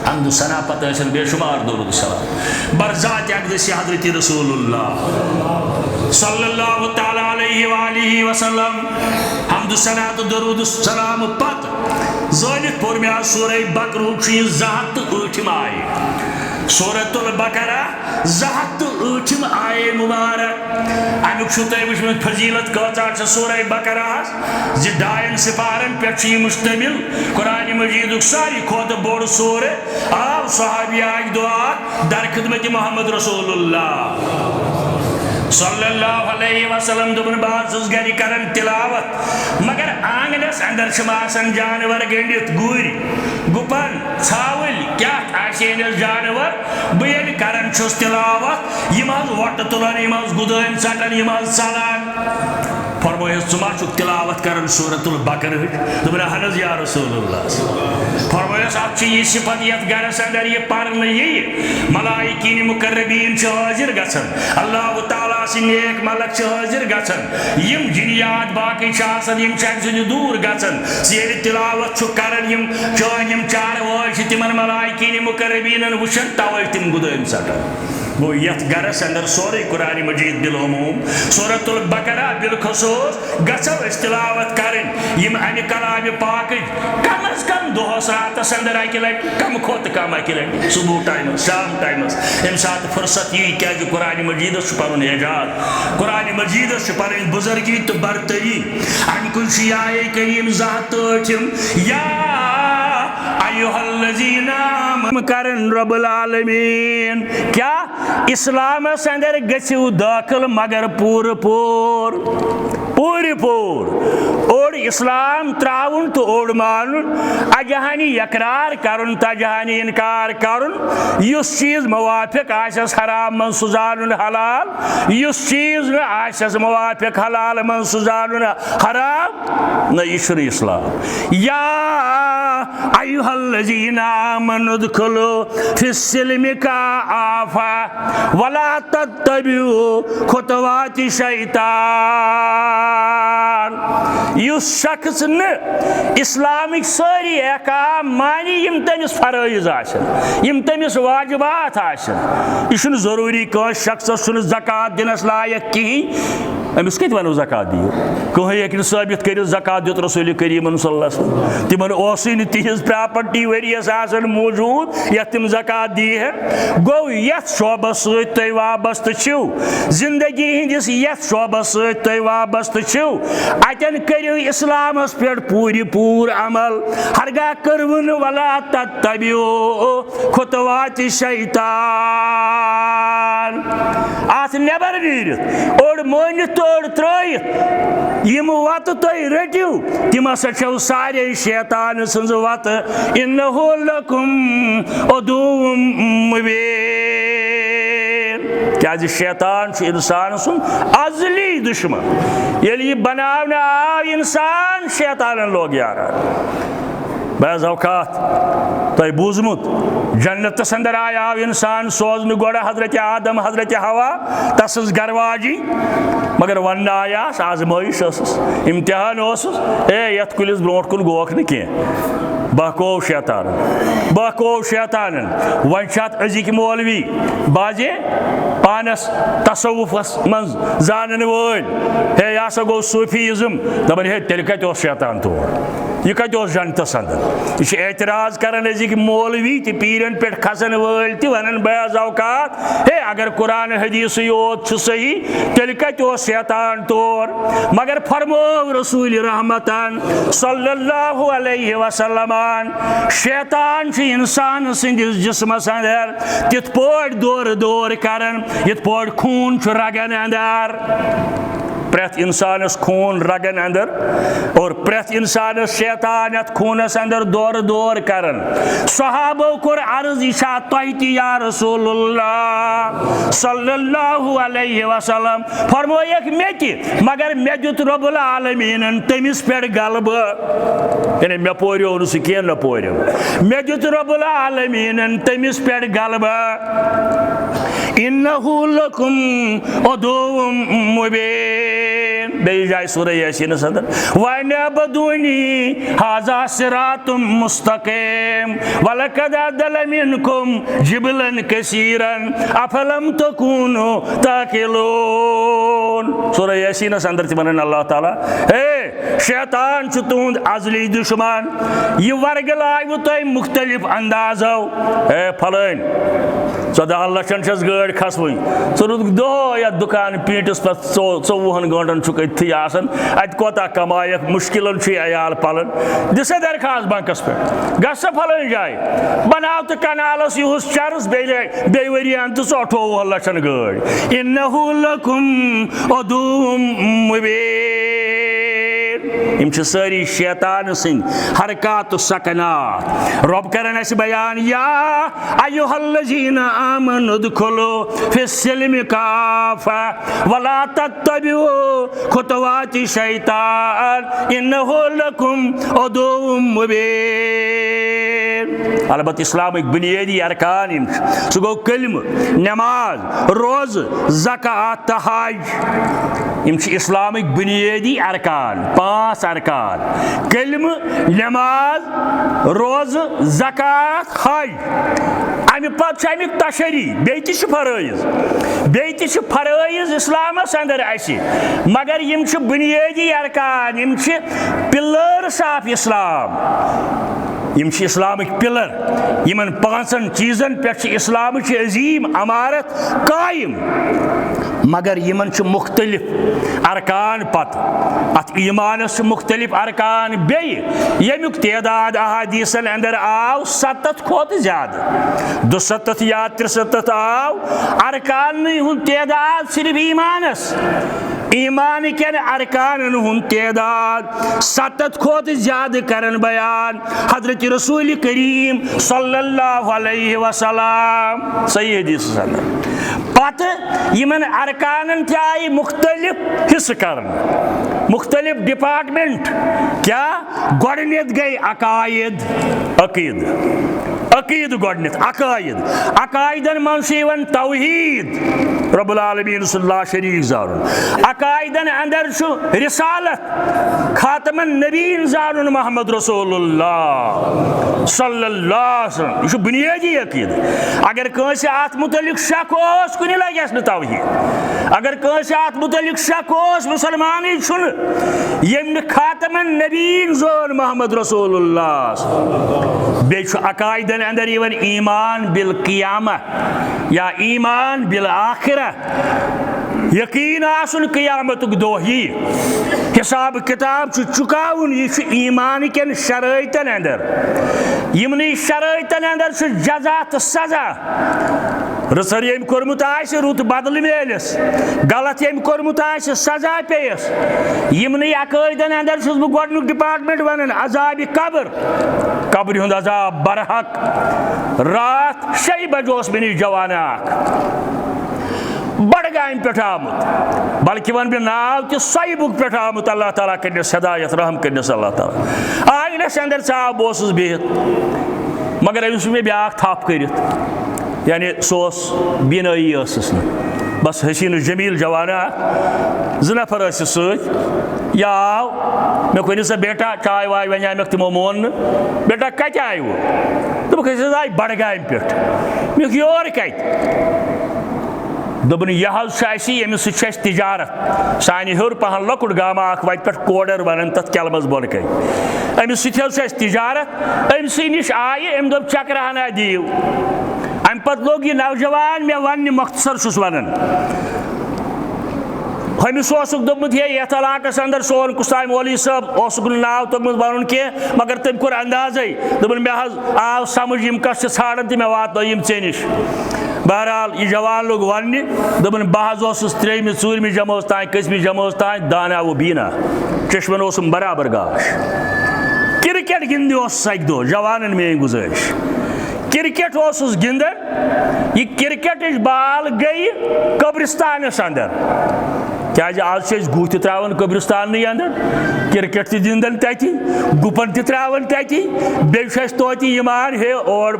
حمد و ثنا پتہٕ ٲسِن بے شمار درود و سلام بر ذات اقدس حضرت رسول اللہ صلی اللہ تعالیٰ علیہ وآلہ وسلم۔ حمد و ثنا تہٕ درود و سلام پتہٕ زٲنِتھ پوٚر مےٚ آز سورہ بقرہُک چھُ یہِ زٕ ہتھ تہٕ ٲٹھِم آیہِ۔ سورۃ البقرہ، زٕ ہتھ تہٕ ٲٹھِم آیے مبارک۔ اَمیُک چھُو تۄہہِ وٕچھمُت فضیلت کۭژاہ چھِ سورہ بقرہَس، زِ ڈاین سپارن پٮ۪ٹھ چھُ یہِ مشتمل۔ قرآن مجیدُک ساروی کھۄتہٕ بوٚڑ سورہ۔ آو صحابی اَکہِ دۄہ اَکھ در خدمت محمد رسول اللہ صلی اللہ علیہ وسلم، دوٚپُن، "بہٕ حظ چھُس گرِ کران تلاوت، مگر آنگنس اندر چھِم آسان جانور گٔنڈِتھ، گُرۍ، گُپن، ژھاوٕلۍ، کیٛاہ آسہِ أمِس جانور، بہٕ ییٚلہِ کران چھُس تلاوت، یِم حظ وۄٹہٕ تُلان، یِم حظ گُدٲنۍ ژٹان، یِم حظ ژلان۔" فرمٲیس، "ژٕ ما چھُکھ تلاوت کران سورۃ البقرہٕچ؟" دوٚپُن، "اہن حظ یا رسول اللہ۔" فرمٲیس، "اتھ چھِ یہِ صفت، یتھ گرس اندر یہِ پرنہٕ یِیہِ، ملائکین مقربین چھِ حٲضِر گژھان، اللہ تعالیٰ سٕنٛدۍ نیک ملک چھِ حٲضِر گژھان، یِم جنیات باقٕے چھِ آسان، یِم چھِ اَمہِ سۭتۍ دوٗر گژھان۔ ژٕ ییٚلہِ تلاوت چھُکھ کران، یِم چٲنۍ یِم چاروٲے چھِ تِمن ملائکین مقربینن وٕچھان، توے تِم گُدٲنۍ ژٹان۔" گوٚو، یتھ گرس اندر سورُے قرآن مجید بالعموم، سورۃ البقرہ بالخصوص، گژھو أسۍ تلاوت کرٕنۍ۔ یِم امہِ کلامِ پاکٕچ کم از کم دۄہس راتس اندر اکہِ لٹہِ، کم کھۄتہٕ کم اکہِ لٹہِ، صبح ٹائمس، شام ٹائمس، ییٚمہِ ساتہٕ فرصت یی، کیازِ قرآن مجیدس چھُ پنُن اعجاز، قرآن مجیدس چھِ پنٕنۍ بزرگی تہٕ برتری۔ امہِ کُے چھُ یہِ آیے کریم زٕ ہتھ تہٕ ٲٹھِم، یا ایھا الذین آمنوا کرن رب العالمین۔ کیا؟ اسلامس اندر گژھِو دٲخل مگر پوٗرٕ پوٗر، پوٗرٕ پوٗر۔ اوٚڑ اسلام تراوُن تہٕ اوٚڑ مانُن، اجہانی اقرار کرُن تہٕ اجہانی انکار کرُن۔ یُس چیز موافق آسٮ۪س حرام منٛز، سُہ زانُن حلال۔ یُس چیز نہٕ آسٮ۪س موافق حلال منٛز، سُہ زانُن حرام۔ نہ، یہِ چھُنہٕ اسلام۔ یا ایھا الذین آمنوا ادخلوا فی السلم کافہ ولا تتبعوا خطوات شیطان۔ یُس شخص نہٕ اسلامٕکۍ سٲری احکام مانی، یِم تٔمِس فرٲیض آسن، یِم تٔمِس واجبات آسن، یہِ چھُنہٕ ضروٗری، کٲنٛسہِ شخصس چھُنہٕ زکوٰۃ دِنس لایق کِہیٖنۍ۔ أمِس کتہِ ونو زکوٰۃ دِیِو؟ کٕہٕنۍ ہیٚکہِ نہٕ ثٲبت کٔرِتھ زکوٰۃ دیُت رسول کریمن صلی اللہ علیہ وسلم۔ تِمن اوسُے نہٕ تِہنٛز پراپرٹی ؤریس آسان موجود یتھ تِم زکوٰۃ دیہِ ہن۔ گوٚو، یتھ شعبس سۭتۍ تُہۍ وابستہٕ چھِو، زندگی ہٕنٛدِس یتھ شعبس سۭتۍ تُہۍ وابستہٕ چھِو، اتٮ۪ن کٔرِو اسلامس پٮ۪ٹھ پوٗرٕ پوٗرٕ عمل۔ ہرگاہ کٔرٕو نہٕ، ولا تتبعوا خطوات شیطان۔ اتھ نٮ۪بر نیٖرِتھ، اوٚڑ مٲنِتھ تہٕ اوٚڑ ترٲیِتھ، یِم وتہٕ تُہۍ رٔٹِو، تِم ہسا چھَو سارے شیطان سٕنٛز وتہٕ۔ انہ لکم عدو مبین۔ کیازِ شیطان چھُ انسان سُنٛد ازلی دشمن۔ ییٚلہِ یہِ بناونہٕ آو انسان، شیطانن لوگ یاران۔ بعض اوقات تۄہہِ بوٗزمُت، جنتس اندر آیاو انسان سوزنہٕ گۄڈٕ حضرت آدم، حضرت حوا، تسٕنز گرواجی، مگر وننہٕ آیاس، آزمٲیش ٲسٕس، امتحان اوسُس، اے، یتھ کُلِس برونٹھ کُن گوکھ نہٕ کینٛہہ، بہکوو شیطانن، بہکوو شیطانن۔ وۄنۍ چھِ اتھ أزِکۍ مولوی، بعضے پانس تصوفس منٛز زانن وٲلۍ، ہے، یہِ ہسا گوٚو صوفیزم، دپان، ہے، تیٚلہِ کتہِ اوس شیطان تور؟ یہِ کتہِ اوس جنتس اندر؟ یہِ چھُ اعتراض کران أزِکۍ مولوی تہِ، پیرن پٮ۪ٹھ کھسن وٲلۍ تہِ ونان بعض اوقات، ہے، اگر قرآن حدیثٕے یوت چھُ صحیح، تیٚلہِ کتہِ اوس شیطان تور؟ مگر فرموو رسول رحمتن صلی اللہ علیہ وسلمن، شیطان چھُ انسان سٕنٛدِس جسمس اندر تِتھ پٲٹھۍ دورٕ دورٕ کران، یِتھ پٲٹھۍ خوٗن چھُ رگن اندر۔ پرٛٮ۪تھ انسانس خوٗن رگن اندر اور پرٛٮ۪تھ انسانس شیطان یتھ خوٗنس اندر دورٕ دورٕ کران۔ صحابو کوٚر عرض، یہِ چھا تۄہہِ تہِ یا رسول اللہ صلی اللہ علیہ وسلم؟ فرمٲیکھ، مےٚ تہِ، مگر مےٚ دیُت رب العالمیٖنن تٔمِس پٮ۪ٹھ غلبہٕ۔ یعنی مےٚ پوریو نہٕ سُہ کینٛہہ، نہ پوریو۔ مےٚ دیُت رب العالمیٖنن تٔمِس پٮ۪ٹھ غلبہٕ۔ انہ لکم عدو مبین۔ بیٚیہِ جایہِ سورہ یاسینس اندر، "وَأَنِ اعْبُدُونِی هَذَا صِرَاطٌ مُسْتَقِیمٌ وَلَقَدْ أَضَلَّ مِنْکُمْ جِبِلًا کَثِیرًا اَفَلَمْ تَکُونُوا تَعْقِلُونَ۔" سورہ یاسینس اندر تہِ ونان اللہ تعالیٰ، ہے، شیطان چھُ تُہُنٛد ازلی دشمن، یہِ ورگلاوِ تۄہہِ مختلف اندازو۔ ہے پھلٲنۍ، ژۄدہن لچھن چھس گٲڑۍ کھسوٕنۍ، ژٕ روٗدکھ دۄہے یتھ دُکان پیٖنٹِس پٮ۪ٹھ، ژو-، ژوٚوُہن گٲنٛٹن چھُکھ أتھی آسان، اتہِ کوتاہ کمایکھ، مُشکلن چھُے عیال پلان۔ دِ سا درخاست بنکس پٮ۪ٹھ، گژھ سا پھلٲنۍ جایہِ، بناو تہٕ کنالس یِہُس چرس، بیٚیہِ، بیٚیہِ ؤری ان تہٕ ژٕ اَٹھووُہن لچھن گٲڑۍ۔ انہ لکم عدو مبین۔ یِم چھِ سٲری شیطان سٕنٛدۍ حرکات و سکنات۔ رۄب کرن اَسہِ بیان، یا ایھا الذین آمنوا ادخلوا فی السلم کافہ ولا تتبعوا خطوات الشیطان انہ لکم عدو مبین۔ البتہ اسلامٕکۍ بنیٲدی ارکان یِم چھِ، سُہ گوٚو کلمہٕ، نماز، روزٕ، زکوٰۃ تہٕ حج۔ یِم چھِ اسلامٕکۍ بنیٲدی ارکان، پانٛژھ ارکان: کلمہٕ، نماز، روزٕ، زکوٰۃ، حج۔ امہِ پتہٕ چھُ امیُک تشریح، بیٚیہِ تہِ چھِ فرٲیض، بیٚیہِ تہِ چھِ فرٲیض اسلامس اندر اسہِ، مگر یِم چھِ بنیٲدی ارکان، یِم چھِ pillars of Islam۔ یِم چھِ اسلامٕکۍ pillar۔ یِمن پانٛژن چیٖزن پٮ۪ٹھ چھِ اسلامٕچ عظیٖم عمارت قٲیِم، مگر یِمن چھِ مُختٔلِف ارکان پتہٕ۔ اتھ ایٖمانس چھِ مُختٔلِف ارکان بیٚیہِ، ییٚمیُک تعداد احادیثن اندر آو ستتھ کھۄتہٕ زیادٕ، دُستتھ یا ترٛستتھ آو۔ ارکانٕے ہُنٛد تعداد صرف ایٖمانس، ایٖمان کٮ۪ن ارکانن ہُنٛد تعداد ستتھ کھۄتہٕ زیادٕ کرن بیان حضرت رسول کریم صلی اللہ علیہ وسلم۔ صحیح حدیثس اندر۔ پتہٕ یِمن ارکانن تہِ آیہِ مُختٔلِف حصہٕ کرنہٕ، مُختٔلِف department۔ کیٛاہ؟ گۄڈٕنیتھ گٔے عقاید، عقیدٕ۔ عقیدٕ گۄڈٕنیتھ، عقاید۔ عقایدن منٛز چھُ یِوان توحید، رب العالمین سُنٛد لا شریک زانُن۔ عقایدن اندر چھُ رسالت، خاتم النبیین زانُن محمد رسول اللہ صلی اللہ علیہ وسلم۔ یہِ چھُ بنیٲدی عقیدٕ۔ اگر کٲنٛسہِ اتھ متعلق شک اوس، کُنہِ لگٮ۪س نہٕ توحید۔ اگر کٲنٛسہِ اتھ متعلق شک اوس، مسلمانٕے چھُنہٕ۔ ییٚمۍ نہٕ خاتم النبیین زون محمد رسول اللہ۔ بیٚیہِ چھُ عقایدن اندر یِوان ایمان بالقیامہ یا ایمان بالآخرہ۔ یقین آسُن قیامتُک دۄہ یی، حساب کتاب چھُ چُکاوُن، یہِ چھُ ایمان کٮ۪ن شرٲیطن اندر۔ یِمنٕے شرٲیطن اندر چھُ جزا تہٕ سزا۔ رٕژر ییٚمۍ کوٚرمُت آسہِ، رُت بدلہٕ میلٮ۪س، غلط ییٚمۍ کوٚرمُت آسہِ، سزا پیٚیس۔ یِمنٕے عقٲیدن اندر چھُس بہٕ گۄڈٕنیُک department ونان، عذابِ قبر۔ قبرِ ہُنٛد عذاب برحق۔ راتھ شیٚیہِ بجہِ اوس مےٚ نِش جوانہ اکھ، بڈگامہِ پٮ۪ٹھ آمُت، بلکہِ ونہٕ بہٕ ناو تہِ، سۄیبُک پٮ۪ٹھ آمُت۔ اللہ تعالیٰ کٔرنس ہدایت، رحم کٔرنس اللہ تعالیٰ۔ آنگنس اندر ژاو، بہٕ اوسُس بِہِتھ، مگر أمِس وُچھ مےٚ بیٛاکھ تھپھ کٔرِتھ، یعنی سُہ اوس بینٲیی ٲسٕس نہٕ، بس حسین جمیل جوانہ اکھ، زٕ نفر ٲسِس سۭتۍ۔ یہِ آو، مےٚ کوٚر، "سا بیٹا، چاے واے ونیٛا مےٚ؟" تِمو مون نہٕ۔ "بیٹا، کتہِ آیہِ وٕ؟" دوٚپُکھ، "أسۍ حظ آے بڈگامہِ پٮ۪ٹھ۔" مےٚ ووٚنُکھ، "یور کتہِ؟" دوٚپُن، "یہِ حظ چھُ اَسہِ، ییٚمِس سۭتۍ چھِ اَسہِ تجارت، سانہِ ہیوٚر پہن لۄکُٹ گامہ اکھ وَتہِ پٮ۪ٹھ کوڈر وَنان تَتھ کٮ۪لمَس بۄنہٕ کَنہِ۔ أمِس سۭتۍ حظ چھِ اَسہِ تجارت، أمۍ سٕے نِش آیہِ، أمۍ دوٚپ، 'چکرا ہنا دِیِو.'" اَمہِ پَتہٕ لوٚگ یہِ نوجوان مےٚ وَننہِ، مۄختصر چھُس وَنان۔ ہُمِس اوسُکھ دوٚپمُت، ہے، یَتھ علاقَس اندر سون کُس تام مولوی صٲب، اوسُکھ نہٕ ناو توٚگمُت وَنُن کینٛہہ، مگر تٔمۍ کوٚر اندازَے، دوٚپُن، مےٚ حظ آو سمجھ، یِم کَس چھِ ژھانڈان تہٕ مےٚ واتنٲیِم ژےٚ نِش۔ بہرحال، یہِ جوان لوٚگ وننہِ، دوٚپُن، بہٕ حظ اوسُس ترٛیٚیمہِ، ژوٗرمہِ جمٲژ تام، کٔژمہِ جمٲژ تام دانہ و بینا، چشمن اوسُم برابر گاش۔ کرکٹ گِنٛدنہِ اوسُس اکہِ دۄہ، جوانن میٲنۍ گُزٲرِش۔ کرکٹ اوسُس گِنٛدان، یہِ کرکٹٕچ بال گٔیہِ قبرستانس اندر۔ کیازِ آز چھِ أسۍ گُہہ تہِ ترٛاوان قبرستانٕے اندر، کرکٹ تہِ گِنٛدان تَتی، گُپن تہِ ترٛاوان تَتی، بیٚیہِ چھُ اَسہِ توتہِ ایٖمان، ہے، اور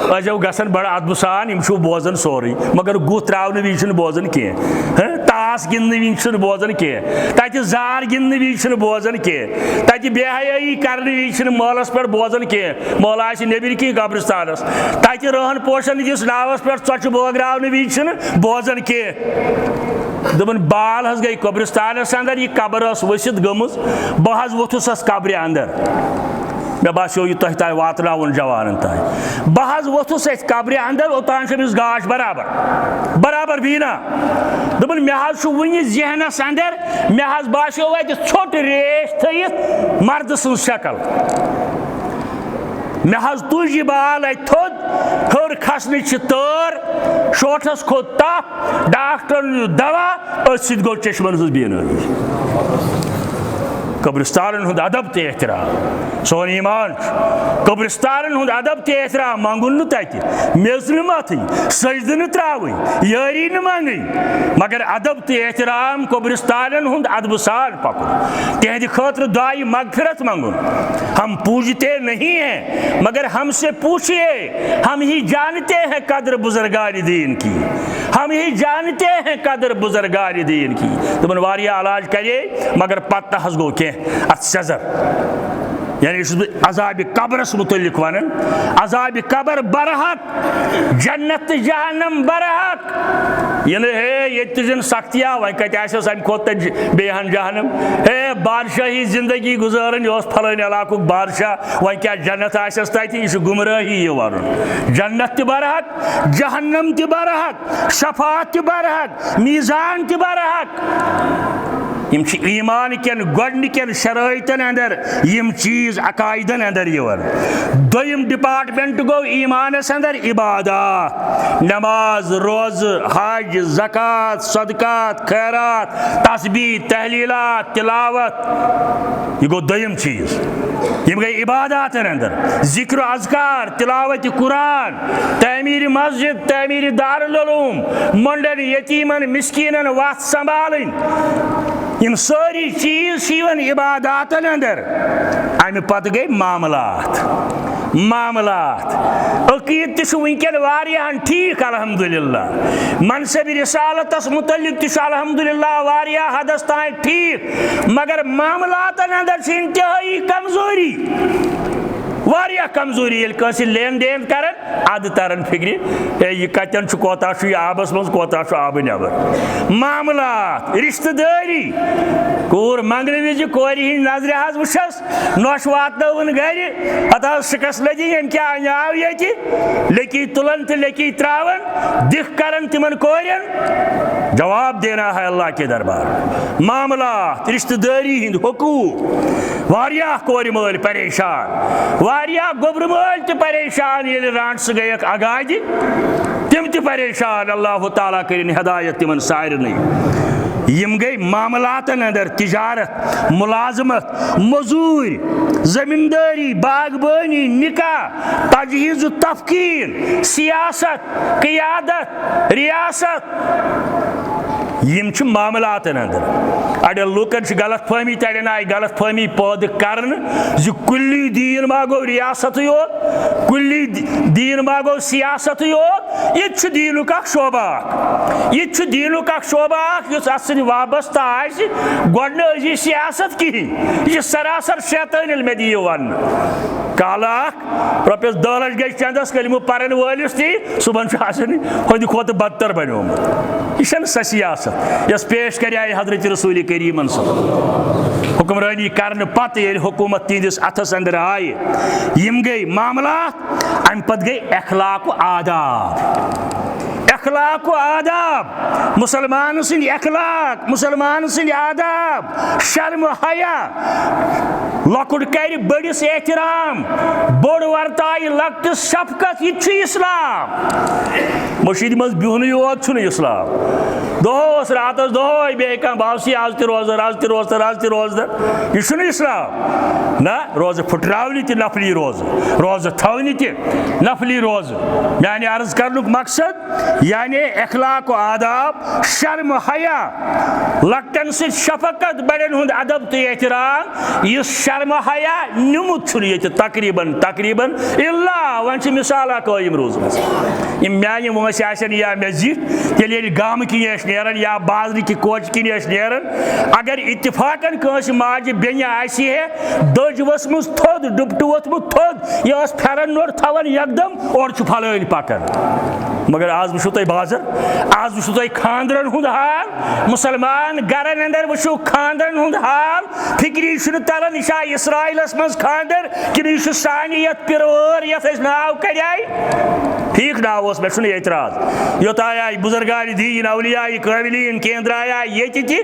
ٲسۍزیو گژھان بڑٕ ادبہٕ سان، یِم چھِو بوزان سورُے، مگر گُہہ ترٛاونہٕ وِزِ چھِنہٕ بوزان کینٛہہ۔ ہہ، تا- تاس گِنٛدنہٕ وِزِ چھُنہٕ بوزان کینٛہہ، تَتہِ زار گِنٛدنہٕ وِزِ چھُنہٕ بوزان کینٛہہ، تَتہِ بے حیٲیی کرنہٕ وِزِ چھُنہٕ مٲلَس پٮ۪ٹھ بوزان کینٛہہ، مٲلہٕ آسہِ نیٚبٕرۍ کِنۍ قبرستانَس، تَتہِ رٲہَن پوشَن ہِنٛدِس ناوَس پٮ۪ٹھ ژۄچہِ بٲگراونہٕ وِزِ چھُنہٕ بوزان کینٛہہ۔ دوٚپُن، بال حظ گٔے قبرستانَس اندر، یہِ قبر ٲس ؤسِتھ گٔمٕژ، بہٕ حظ ووٚتھُس اَتھ قبرِ اندر۔ مےٚ باسیو، یہِ تۄہہِ تام واتناوُن جوانن تام۔ بہٕ حظ ووٚتھُس أتھۍ قبرِ اندر، اوٚتام چھِ أمِس گاش برابر، برابر بیٖنا۔ دوٚپُن، مےٚ حظ چھُ وُنہِ ذہنس اندر، مےٚ حظ باسیو اَتہِ ژھوٚٹ ریش تھٲیِتھ مردٕ سٕنٛز شکل۔ مےٚ حظ تُج یہِ بال اَتہِ تھوٚد، ہیوٚر کھسنٕچ چھِ تٲر، شوٹھس کھوٚت تپھ، ڈاکٹرن دیُت دوا، أتھۍ سۭتۍ گوٚو چشمن ہٕنٛز بینٲیی۔ قبرستانن ہُنٛد ادب تہٕ احترام۔ سون ایمان چھُ قبرستانن ہُنٛد ادب تہٕ احترام منٛگُن نہٕ تتہِ، میٚژ نہٕ متھٕنۍ، سجدٕ نہٕ ترٛاوٕنۍ، یٲری نہٕ منٛگٕنۍ، مگر ادب تہٕ احترام قبرستانن ہُنٛد ادبہٕ سان پکُن، تِہنٛدِ خٲطرٕ دعایہِ مغفرت منٛگُن۔ ہم پوجتے نہیں ہیں، مگر ہم سے پوچھیے، ہم ہی جانتے ہیں قدر بزرگان دین کی، ہم ہی جانتے ہیں قدر بزرگان دین کی۔ دوٚپُن، واریاہ علاج کرے، مگر پتہٕ نہ حظ گوٚو کینٛہہ۔ اتھ سیزر، یعنی یہِ چھُس بہٕ عذابِ قبرس متعلق ونان۔ عذابِ قبر برحق، جنت تہٕ جہنم برحق۔ یہِ نہٕ، ہے، ییٚتہِ تہِ چھِنہٕ سختیا، وۄنۍ کتہِ آسٮ۪س امہِ کھۄتہٕ تہِ ج-، بیٚیہِ ہن جہنم۔ ہے، بادشاہی زندگی گُزارٕنۍ، یہِ اوس پھلٲنۍ علاقُک بادشاہ، وۄنۍ کیٛاہ جنت آسٮ۪س تتہِ؟ یہِ چھُ گمرٲہی یہِ ونُن۔ جنت تہِ برحق، جہنم تہِ برحق، شفاعت تہِ برحق، میزان تہِ برحق۔ یِم چھِ ایمان کٮ۪ن گۄڈنِکٮ۪ن شرٲیطن اندر، یِم چیٖز عقائدن اندر یِوان۔ دوٚیِم ڈپارٹمنٹ گوٚو ایمانس اندر عبادات، نماز، روزٕ، حج، زکوٰۃ، صدقات، خیرات، تسبیح، تحلیلات، تلاوت۔ یہِ گوٚو دوٚیِم چیٖز۔ یِم گٔے عباداتن اندر، ذکر و اذکار، تلاوت قرآن، تعمیر مسجد، تعمیر دارالعلوم، مۄنڈن، یتیمن، مسکینن وتھ سنبھالٕنۍ۔ یِم سٲری چیٖز چھِ یِوان عباداتن اندر۔ امہِ پتہٕ گٔے معاملات، معاملات۔ عقیٖد تہِ چھُ وٕنکٮ۪ن واریاہن ٹھیٖک، الحمدللہ۔ منصب رسالتس متعلق تہِ چھُ الحمدللہ واریاہ حدس تام ٹھیٖک، مگر معاملاتن اندر چھِ انتہٲیی کمزوری، واریاہ کمزوری۔ ییٚلہِ کٲنٛسہِ لین دین کران، ادٕ تران فکرِ، ہے، یہِ کتٮ۪ن چھُ، کوتاہ چھُ یہِ آبس منٛز، کوتاہ چھُ آبہٕ نٮ۪بر۔ معاملات، رشتہٕ دٲری، کوٗر منگنہٕ وِزِ کورِ ہِنٛدۍ نظرِ حظ وٕچھس، نۄش واتنٲوٕن گرِ، پتہٕ حظ شکست لٔجی، ییٚمۍ کیٛاہ انیاو ییٚتہِ، لیٚکی تُلان تہٕ لیٚکی ترٛاوان، دِکھ کران تِمن کورٮ۪ن۔ جواب دینا ہے اللہ کے دربار۔ معاملات، رشتہٕ دٲری ہٕنٛدۍ حقوٗق، واریاہ کورِ مٲلۍ پریشان، واریاہ گوٚبرٕ مٲلۍ تہِ پریشان، ییٚلہِ رانٛٹسہٕ گٔیَکھ اگادِ، تِم تہِ پریشان۔ اللہ تعالیٰ کٔرِن ہدایت تِمن سارنٕے۔ یِم گٔے معاملاتن اندر، تجارت، ملازمت، مزوٗرۍ، زمیٖندٲری، باغبٲنی، نکاح، تجہیز و تفقین، سیاست، قیادت، ریاست۔ یِم چھِ معاملاتن اندر۔ اڑٮ۪ن لوٗکن چھِ غلط فہمی، تہٕ اڑٮ۪ن آیہِ غلط فہمی پٲدٕ کرنہٕ زِ کُلی دیٖن ما گوٚو ریاستٕے یوت، کُلی دی-، دیٖن ما گوٚو سیاستٕے یوت۔ یہِ تہِ چھُ دیٖنُک اکھ شعبہٕ اکھ۔ یہِ تہِ چھُ دیٖنُک اکھ شعبہٕ اکھ یُس اتھ سۭتۍ وابستہٕ آسہِ۔ گۄڈٕ نہٕ أزی سیاست کِہینۍ۔ یہِ چھِ سراسر شیطٲنی مےٚ دِیِو وننہٕ۔ کالہٕ اکھ رۄپیَس دَہ لَچھ گٔے چندَس کلمہٕ پَرَن وٲلِس تہِ، صُبحن چھُ آسان ہُنٛدِ کھۄتہٕ بدتر بنیومُت۔ یہِ چھَنہٕ سۄ سیاست یۄس پیش کریایہِ حضرت رسول کریٖمن صلی اللہ علیہ وسلم۔ حکمرٲنی کرنہٕ پتہٕ ییٚلہِ حکوٗمت تِہنٛدِس اَتھس اندر آیہِ، یِم گٔے معاملات، اَمہِ پتہٕ گٔے اخلاق و آداب۔ اخلاق و آداب، مسلمان سٕنٛدۍ اخلاق، مسلمان سٕنٛدۍ آداب، شرم و حیا، لۄکُٹ کرِ بٔڑِس احترام، بوٚڑ ورتایہِ لۄکٹِس شفقت، یہِ تہِ چھُ اسلام۔ مٔشیٖدِ منٛز بِہُنٕے یوت چھُنہٕ اسلام۔ دۄہس راتس دۄہے بیٚیہِ کانٛہہ، بہٕ آسہٕ آز تہِ روزدر، آز تہِ روزدر، آز تہِ روزدر، یہِ چھُنہٕ اسلام۔ نہ، روزٕ پھُٹراونہِ تہِ نفلی روزٕ، روزٕ تھاونہِ تہِ نفلی روزٕ۔ میانہِ عرض کرنُک مقصد یعنی اخلاق و آداب، شرم و حیا، لۄکٹٮ۪ن سۭتۍ شفقت، بڑٮ۪ن ہُنٛد ادب تہٕ احترام۔ یُس شرم و حیا نیوٗمُت چھُنہٕ ییٚتہِ تقریباً، تقریباً الا وۄنۍ چھِ مثالہ قٲیِم روٗزمٕژ۔ یِم میانہِ وٲنٛسہِ آسن یا مےٚ زِٹھۍ، تیٚلہِ ییٚلہِ گامہٕ کِنۍ آسہِ نیران یا بازرٕ کہِ کوچہِ کِنۍ ٲسۍ نیران، اگر اتفاقن کٲنٛسہِ ماجہِ بیٚنہِ آسہِ ہے دٔج ؤژھمٕژ تھوٚد، ڈُپٹہٕ ووٚتھمُت تھوٚد، یہِ ٲس پھٮ۪رن نوٚر تھاوان یکدم، اورٕ چھُ پھلٲنۍ پکان۔ مگر آز وٕچھِو تُہۍ بازر، آز وٕچھِو تُہۍ خاندرن ہُنٛد حال، مُسلمان گرن اندر وٕچھِو خاندرن ہُنٛد حال، فکری چھُنہٕ تران، یہِ چھا اسرائیلس منٛز خاندر کِنہٕ یہِ چھُ سانہِ یتھ پِرٕ وٲر یتھ أسۍ ناو کڑیاے؟ ٹھیک ناو اوس، مےٚ چھُنہٕ اعتراض۔ یوٚتام آیہِ بُزرگان دین، اولیاء کاملین، کینٛدرا آیہِ ییٚتہِ تہِ۔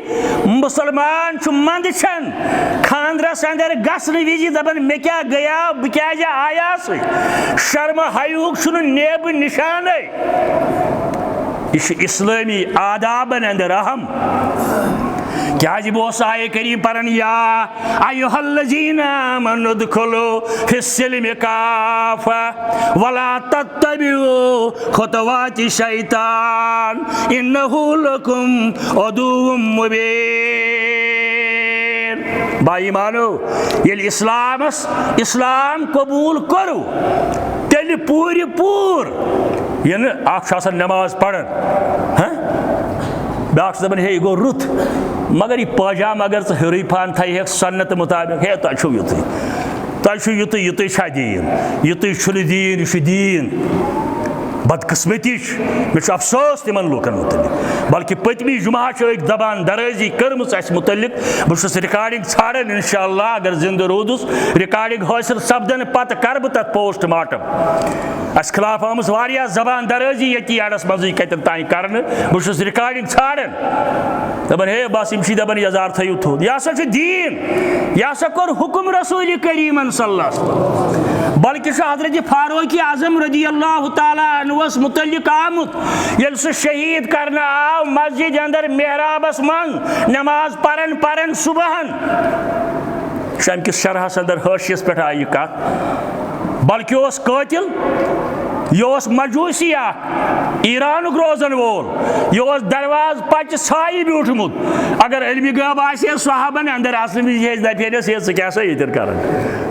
مُسلمان چھُ مندٕ چھان خاندرس اندر گژھنہٕ وِزِ دپان، مےٚ کیٛاہ گٔیاو، بہٕ کیٛازِ آیاسٕے؟ شرمہٕ حیاہُک چھُنہٕ نیبہٕ نشانے۔ یہِ چھُ اسلٲمی آدابن اندر اہم۔ کیٛازِ بہٕ اوسُس آیہِ کریم پران، یا ایھا الذین آمنوا ادخلوا فی السلم کافہ ولا تتبعوا خطوات الشیطان انہ لکم عدو مبین۔ با ایمانو، ییٚلہِ اسلامس، اسلام قبول کوٚرُو، تیٚلہِ پوٗرِ پوٗر، یہِ نہٕ اکھ چھُ آسان نماز پران، ہاں؟ بیٛاکھ چھُ دَپان، ہے، یہِ گوٚو رُت، مگر یہِ پٲجامہٕ اگر ژٕ ہیوٚرُے پَہَن تھایہِ ہٮ۪کھ سُنت مُطابِق، ہے، تۄہہِ چھُو یُتُے، تۄہہِ چھُو یُتُے، یُتُے چھا دیٖن؟ یُتُے چھُنہٕ دیٖن، یہِ چھُ دیٖن۔ بدقٕسمتی چھِ، مےٚ چھُ افسوس تِمَن لوٗکَن مُتعلِق۔ بلکہِ پٔتمہِ جمعہ چھِ أکۍ زبان درٲزی کٔرمٕژ اَسہِ مُتعلِق۔ بہٕ چھُس ریکارڈنگ ژھانڈان، انشاءاللہ اگر زندٕ روٗدُس، ریکارڈنگ حٲصِل سپدن پتہٕ کرٕ بہٕ تتھ پوسٹ مارٹم۔ اسہِ خلاف آمٕژ واریاہ زبان درٲزی ییٚتی اڈس منٛزٕے کتٮ۪ن تام کرنہٕ۔ بہٕ چھُس ریکارڈنگ ژھانڈان۔ دپان، ہے بس، یِم چھِ دپان یزار تھٲیِو تھوٚد۔ یہِ ہسا چھُ دیٖن، یہِ ہسا کوٚر حکم رسول کریمن صلی اللہ علیہ وسلم۔ بلکہِ چھُ حضرت فاروق اعظم رضی اللہ تعالیٰ عنہس متعلق آمُت، ییٚلہِ سُہ شہید کرنہٕ آو مسجد اندر محرابس منٛز نماز پرن پرن صبحن۔ چھُ امہِ کِس شرحس اندر حٲشیس پٮ۪ٹھ آیہِ یہِ کتھ، بلکہِ اوس قٲتل، یہِ اوس مجوسی اکھ، ایرانُک روزن وول، یہِ اوس دروازٕ پچہِ ژھایہِ بیوٗٹھمُت۔ اگر علمِ غٲب آسہِ ہے صحابن اندر اصل منٛز یہِ ہے دپہِ ہے نس، ہے ژٕ کیٛاہ سا ییٚتٮ۪ن کران؟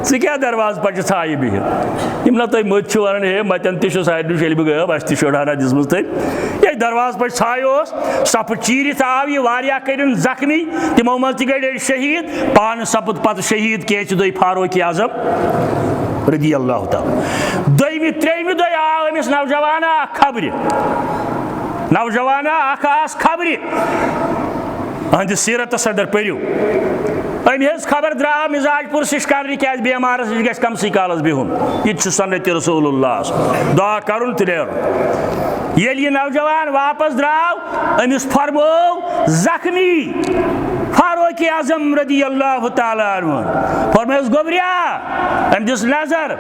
ژٕ کیٛاہ دروازٕ پچہِ ژھایہِ بِہِتھ؟ یِم نہ تُہۍ مٔتۍ چھِو ونان، ہے متٮ۪ن تہِ چھُ سارنٕے چھُ علمِ غٲب، اسہِ تہِ چھُ أڑہنا دِژمٕژ تٔمۍ۔ یہِ دروازٕ پچہِ ژھایہِ اوس، صفہٕ چیٖرِتھ آو یہِ، واریاہ کٔرِن زخمی، تِمو منٛز تہِ گٔے أڑۍ شہید، پانہٕ سپُد پتہٕ شہید کیچ دوٚے فاروق اعظم رضی اللہ تعالیٰ۔ دوٚیمہِ ترٛیٚیمہِ دۄہہِ آو أمِس نوجوانہ اکھ خبرِ، نوجوانہ اکھ آس خبرِ، أہنٛدِ سیرتس اندر پٔرِو۔ أمۍ ہیٚژ خبر درٛاو مزاج پرسش کرنہِ، کیازِ بیمارس نِش گژھِ کمسٕے کالس بِہُن۔ یہِ تہِ چھُ سنت رسول اللہ، دعا کرُن تہٕ نیرُن۔ ییٚلہِ یہِ نوجوان واپس درٛاو، أمِس فرموو زخمی فاروق اعظم رضی اللہ تعالیٰ عنہ، فرمٲیس، گوٚبریا، أمۍ دِژ نظر،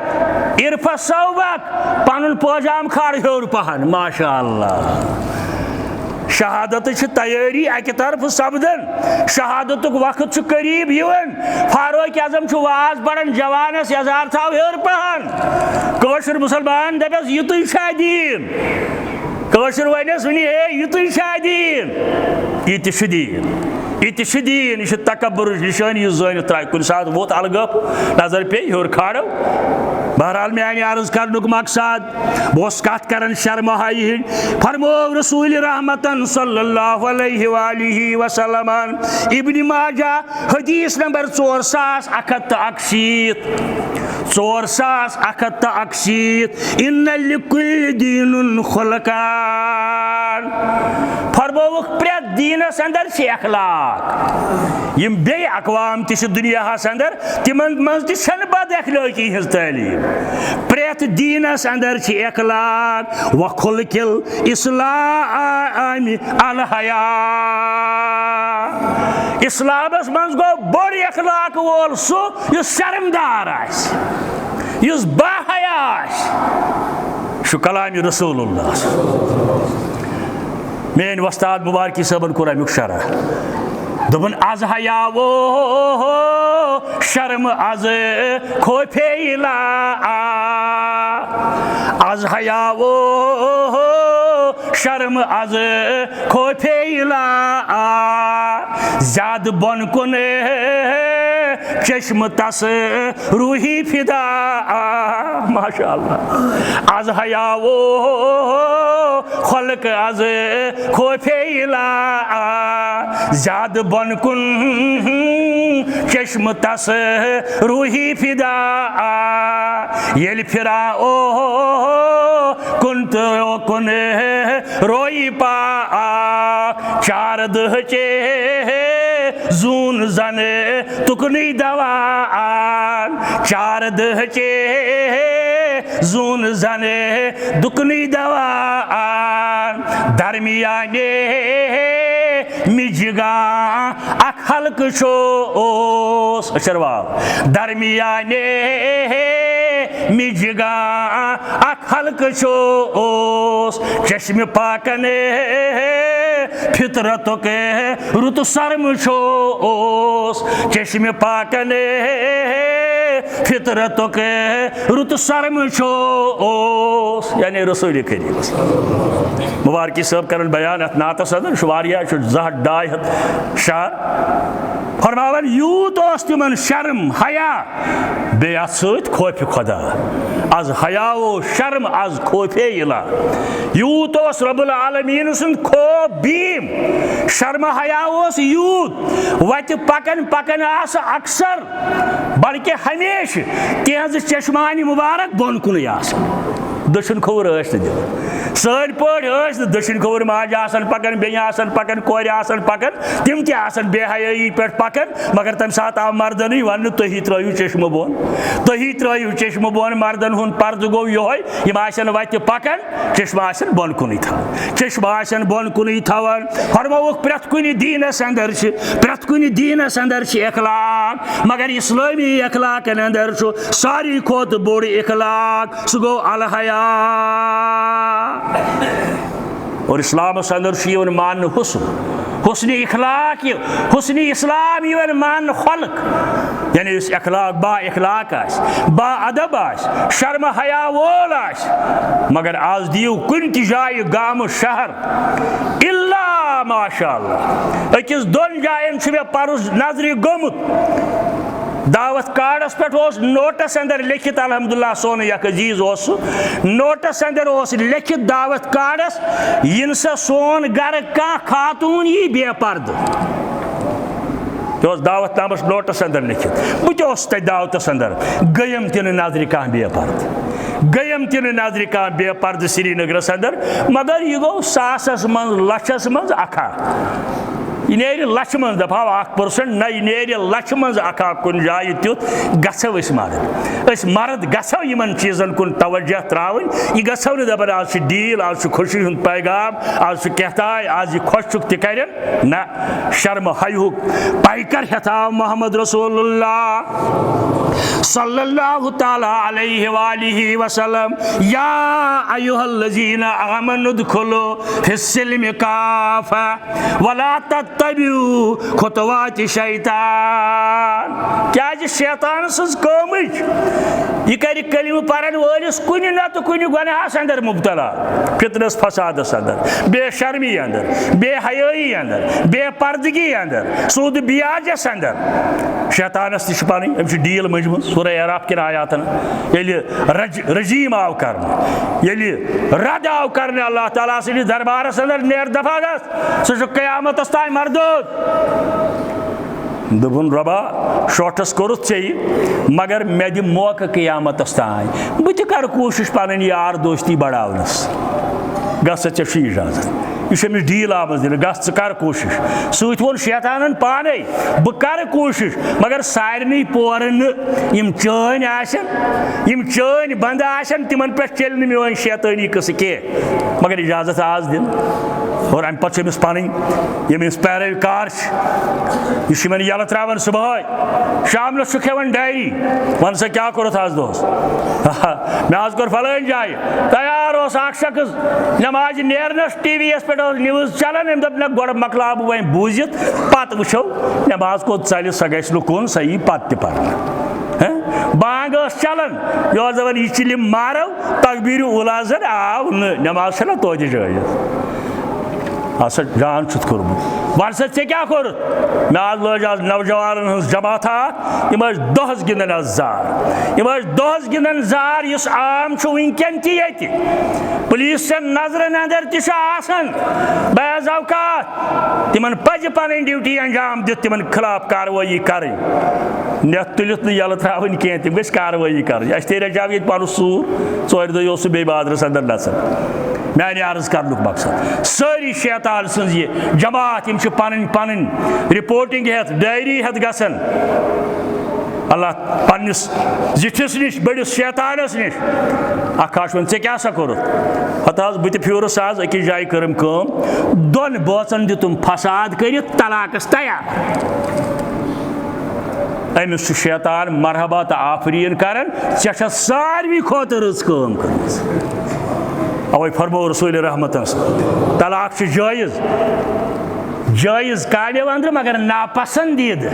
ارفع ثوبک، پنُن پٲجام کھار ہیوٚر پہن۔ ماشاء اللہ۔ شہادتٕچ چھِ تیٲری اکہِ طرفہٕ سپدان، شہادتُک وقت چھُ قریب یِوان۔ فاروق اعظم چھُ واز پران جوانس، یزار تھاو ہیوٚر پہن۔ کٲشُر مُسلمان دپٮ۪س، یُتُے چھا دیٖن؟ کٲشُر ونٮ۪س وُنہِ، ہے، یُتُے چھا دیٖن؟ یہِ تہِ چھُ دیٖن، یہِ تہِ چھُ دیٖن، یہِ چھُ تکبرٕچ نِشٲنی، یُس زٲنِتھ ترٛایہِ۔ کُنہِ ساتہٕ ووٚتھ الگٲب، نظر پیٚیہِ ہیوٚر کھارو۔ بہرحال، میانہِ عرض کرنُک مقصد، بہٕ اوسُس کتھ کران شرمہٕ حیہِ ہٕنٛز۔ فرموو رسول رحمتن صلی اللہ علیہ وآلہ وسلمن، ابن ماجہ، حدیث نمبر ژور ساس اکھ ہتھ تہٕ اکشیٖتھ، ژور ساس اکھ ہتھ تہٕ اکشیٖتھ، ان لکل دین خلقان۔ فرمووُکھ، پرٛٮ۪تھ دیٖنس اندر چھِ اخلاق۔ یِم بیٚیہِ اقوام تہِ چھِ دُنیاہس اندر، تِمن منٛز تہِ چھنہٕ بد اخلٲقی ہٕنٛز تعلیٖم۔ پرٛٮ۪تھ دیٖنس اندر چھِ اخلاق۔ وخلق الاسلام الحیا۔ اسلامس منٛز گوٚو بوٚڑ اخلاق وول سُہ یُس شرمدار آسہِ، یُس باحیا آسہِ۔ یہِ چھُ کلامِ رسول اللہ۔ میٲنۍ وۄستاد مُبارکی صٲبن کوٚر امیُک شرح۔ دوٚپُن، از حیا و شرم از خوفے لا آ، از حیا و شرم از خوفے لا آ، زیادٕ بۄن کُن چشم تس روحی فدا۔ ماشاء اللہ۔ از حیا و خلق از خوفے الا، زیادٕ بۄن کُن چشم تس روحی فدا۔ ییٚلہِ پھرا او کُن تہٕ کُن روئی پا، چار دہچے زون زن تُکنُے دوا آن، چار دہچے زون زن دُکنُے دوا آن۔ درمیانے مجگاں اکھ حلقہٕ چھوس، أچھر واو۔ درمیانے مجگاں اکھ حلقہٕ چھوس، چشمِ پاکن فطرتُک رُت سرم چھوس، چشمِ پاکن فطرتُک رُت سرم چھوس، یعنی رسول کریمس۔ مبارکی صٲب کرن بیان اتھ نعتس اندر، چھُ واریاہ، چھُ زٕ ہتھ ڈاے ہتھ شعر۔ فرماوان، یوٗت اوس تِمن شرم، حیا، بیٚیہِ اتھ سۭتۍ خوفِ خدا۔ از حیا و شرم، از خوفِ الہ۔ یوٗت اوس رب العالمین سُنٛد خوف بیم، شرم حیا اوس یوٗت۔ وتہِ پکن پکن آسہٕ اکثر، بلکہ ہمیشہٕ تِہنٛزٕ چشمانہِ مبارک بۄن کُنُے آسان۔ دٔچھُن کھووُر ٲسۍ نہٕ دِوان۔ سٲنۍ پٲٹھۍ ٲسۍ نہٕ دٔچھِنۍ کھووُر ماجہِ آسان پکان، بیٚنہِ آسان پکان، کورِ آسان پکان، تِم تہِ آسان بے حیٲیی پٮ۪ٹھ پکان۔ مگر تمہِ ساتہٕ آو مردنٕے وننہٕ، تُہی ترٲیِو چشمہٕ بۄن، تُہی ترٲیِو چشمہٕ بۄن۔ مردن ہُنٛد پردٕ گوٚو یِہوٚے، یِم آسن وتہِ پکان، چشمہٕ آسن بۄن کُنُے تھاوان، چشمہٕ آسن بۄن کُنُے تھاوان۔ فرمووُکھ، پرٛٮ۪تھ کُنہِ دیٖنس اندر چھِ، پرٛٮ۪تھ کُنہِ دیٖنس اندر چھِ اخلاق، مگر اسلٲمی اخلاقن اندر چھُ ساروی کھۄتہٕ بوٚڑ اخلاق، سُہ گوٚو الحیا۔ اور اسلامس اندر چھُ یِوان ماننہٕ حسن، حسن اخلاق، یہِ حسن اسلام یِوان ماننہٕ خلق، یعنی یُس اخلاق، با اخلاق آسہِ، با ادب آسہِ، شرم حیا وول آسہِ۔ مگر آز دِیِو کُنہِ تہِ جایہِ، گامہٕ، شہر، الا ماشاء اللہ، أکِس دۄن جاین چھُ مےٚ پرُس نظرِ گوٚمُت۔ دعوت کارڈس پٮ۪ٹھ اوس نوٹس اندر لیکھِتھ، الحمدللہ سون یک عزیز اوس سُہ، نوٹس اندر اوس لیکھِتھ دعوت کارڈس، یِن سا سون گرٕ کانٛہہ خاتون یی بے پردٕ۔ یہِ اوس دعوت نامس نوٹس اندر لیکھِتھ۔ بہٕ تہِ اوسُس تتہِ دعوتس اندر، گٔیم تہِ نہٕ نظرِ کانٛہہ بے پردٕ، گٔیم تہِ نہٕ نظرِ کانٛہہ بے پردٕ سرینگرس اندر۔ مگر یہِ گوٚو ساسس منٛز، لچھس منٛز اکھا۔ یہِ نیرِ لچھِ منٛز، دپہو اکھ پرسنٹ نہ، یہِ نیرِ لچھِ منٛز اکھ اکھ کُنہِ جایہِ تیُتھ۔ گژھو أسۍ مرد، أسۍ مرد گژھو یِمن چیٖزن کُن توجہ تراوٕنۍ۔ یہِ گژھو نہٕ دپان، آز چھِ ڈیٖل، آز چھُ خوشی ہُنٛد پیغام، آز چھُ کیٛاہ تام، آز یہِ خۄش چھُکھ تہِ کرن۔ نہ، شرم حیہُک پیکر ہیتھاو محمد رسول اللہ صلی اللہ تعالی علیہ وآلہ وسلم۔ یا ایھا الذین آمنوا ادخلوا فی السلم کافہ ولا تتبعوا خطوات شیطان۔ کیازِ شیطان سٕنٛز کٲمٕے چھِ، یہِ کرِ کلمہٕ پرن وٲلِس کُنہِ نتہٕ کُنہِ گۄناہس اندر مبتلا، فتنس فسادس اندر، بے شرمی اندر، بے حیٲیی اندر، بے پردگی اندر، سود بیاجس اندر۔ شیطانس تہِ چھِ پنٕنۍ، أمِس چھِ ڈیل مٔنجمٕژ سورہ اعراف کٮ۪ن آیاتن۔ ییٚلہِ رج-، رجیم آو کرنہٕ، ییٚلہِ رد آو کرنہٕ اللہ تعالیٰ سٕنٛدِس دربارس اندر، نیر دفعہ گژھ، سُہ چھُ قیامتس تام مردود۔ دوٚپُن، رۄبا، شوٹھس کوٚرُتھ ژےٚ یہِ، مگر مےٚ دِ موقعہٕ قیامتس تام۔ بہٕ تہِ کرٕ کوٗشش پنٕنۍ یار دوستی بڑاونس۔ گژھ سا، ژےٚ چھُے اجازت۔ یہِ چھُ أمِس ڈیل آمٕژ دِنہٕ، گژھ ژٕ کر کوٗشش۔ سۭتۍ ووٚن شیطانن پانے، بہٕ کرٕ کوٗشش، مگر سارنٕے پورن نہٕ۔ یِم چٲنۍ آسن، یِم چٲنۍ بندٕ آسن، تِمن پٮ۪ٹھ چلہِ نہٕ میٲنۍ شیطٲنی قصہٕ کینٛہہ۔ مگر اجازت آز دِنہٕ۔ اور امہِ پتہٕ چھِ أمِس پنٕنۍ، یِم أمِس پیروی کار چھِ، یہِ چھُ یِمن یلہٕ تراوان صبحٲے، شامنس چھُ کھٮ۪وان ڈایری، ون سا کیٛاہ کوٚرُتھ آز دۄہس؟ مےٚ حظ کوٚر فلٲنۍ جایہِ۔ تیار اوس اکھ شخص، نمازِ نیرنس ٹی وی یس پٮ۪ٹھ ٲس نیوز چلان، أمۍ دوٚپ، نہ، گۄڈٕ مۄکلاو بہٕ وۄنۍ بوٗزِتھ، پتہٕ وٕچھو نماز کوٚت ژلہِ، سۄ گژھِ نہٕ کُن، سۄ یی پتہٕ تہِ پرنہٕ۔ ہہ؟ بانگ ٲس چلان، یہِ اوس دپان، یہِ چِلِم مارو، تکبیرِ اولا زن آو نہٕ، نماز چھنہ توتہِ جٲیز۔ آسا جان چھُتھ کوٚرمُت۔ وَن سا، ژےٚ کیٛاہ کوٚرُتھ؟ مےٚ حظ لٲج آز نوجوانَن ہٕنٛز جماعت اَکھ، یِم ٲسۍ دۄہَس گِنٛدان آز زار۔ یِم ٲسۍ دۄہَس گِنٛدان زار، یُس عام چھُ وٕنکٮ۪ن تہِ ییٚتہِ۔ پُلیٖسَن نظرَن اندر تہِ چھُ آسان۔ بعض اوقات تِمَن پَزِ پَنٕنۍ ڈیوٹی انجام دِتھ تِمَن خلاف کاروٲیی کَرٕنۍ۔ نٮ۪تھ تُلِتھ نہٕ یَلہٕ ترٛاوٕنۍ کینٛہہ، تِم گٔژھۍ کاروٲیی کَرٕنۍ۔ اَسہِ تہِ رَچاو ییٚتہِ پَنُن سوٗر، ژورِ دۄہہِ اوسُس بیٚیہِ بازرَس اندر نَژان۔ میانہِ عرض کرنُک مقصد، سٲری شیطان سٕنٛز یہِ جماعت، یِم چھِ پنٕنۍ پنٕنۍ رپورٹنگ ہٮ۪تھ، ڈائری ہٮ۪تھ گژھان۔ اللہ پننِس زِٹھِس نِش، بٔڑِس شیطانس نِش، اکھ ہا چھُ وَنان، "ژےٚ کیٛاہ سا کوٚرُتھ؟" ہتہٕ حظ، بہٕ تہِ پھیوٗرُس آز أکِس جایہِ، کٔرٕم کٲم، دۄن بٲژن دیُتُم فساد کٔرِتھ طلاقس تیار۔ أمِس چھُ شیطان مرحبا تہٕ آفریٖن کران، ژےٚ چھےٚ ساروی کھۄتہٕ رٕژ کٲم کٔرمٕژ۔ اوے فرموو رسول رحمتن صلی اللہ علیہ وسلم، طلاق چھُ جٲیز، جٲیز کامہِ اندرٕ، مگر ناپسندیدٕ۔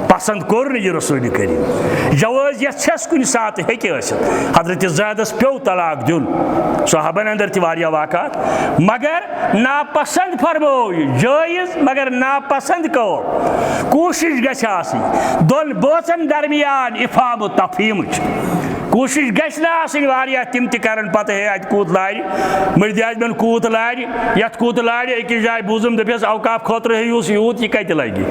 پسند کوٚر نہٕ یہِ رسول کریم۔ جوٲزیت چھس کُنہِ ساتہٕ ہیٚکہِ ٲسِتھ۔ حضرت زیدس پیوٚو طلاق دیُن، صحابن اندر تہِ واریاہ واقعات، مگر ناپسند فرموو یہِ، جٲیز مگر ناپسند کٲم۔ کوٗشِش گژھِ آسٕنۍ دۄن بٲژن درمیان افہام و تفہیمٕچ۔ کوٗشِش گژھِ نہٕ آسٕنۍ واریاہ تِم تہِ کرن پتہٕ، "ہے، اتہِ کوٗت لارِ، مٔردِ اعظمن کوٗت لارِ، یتھ کوٗت لارِ"۔ أکِس جایہِ بوٗزُم، دٔپِس، "اوقاف خٲطرٕ ہے یُس یوٗت، یہِ کتہِ لگہِ؟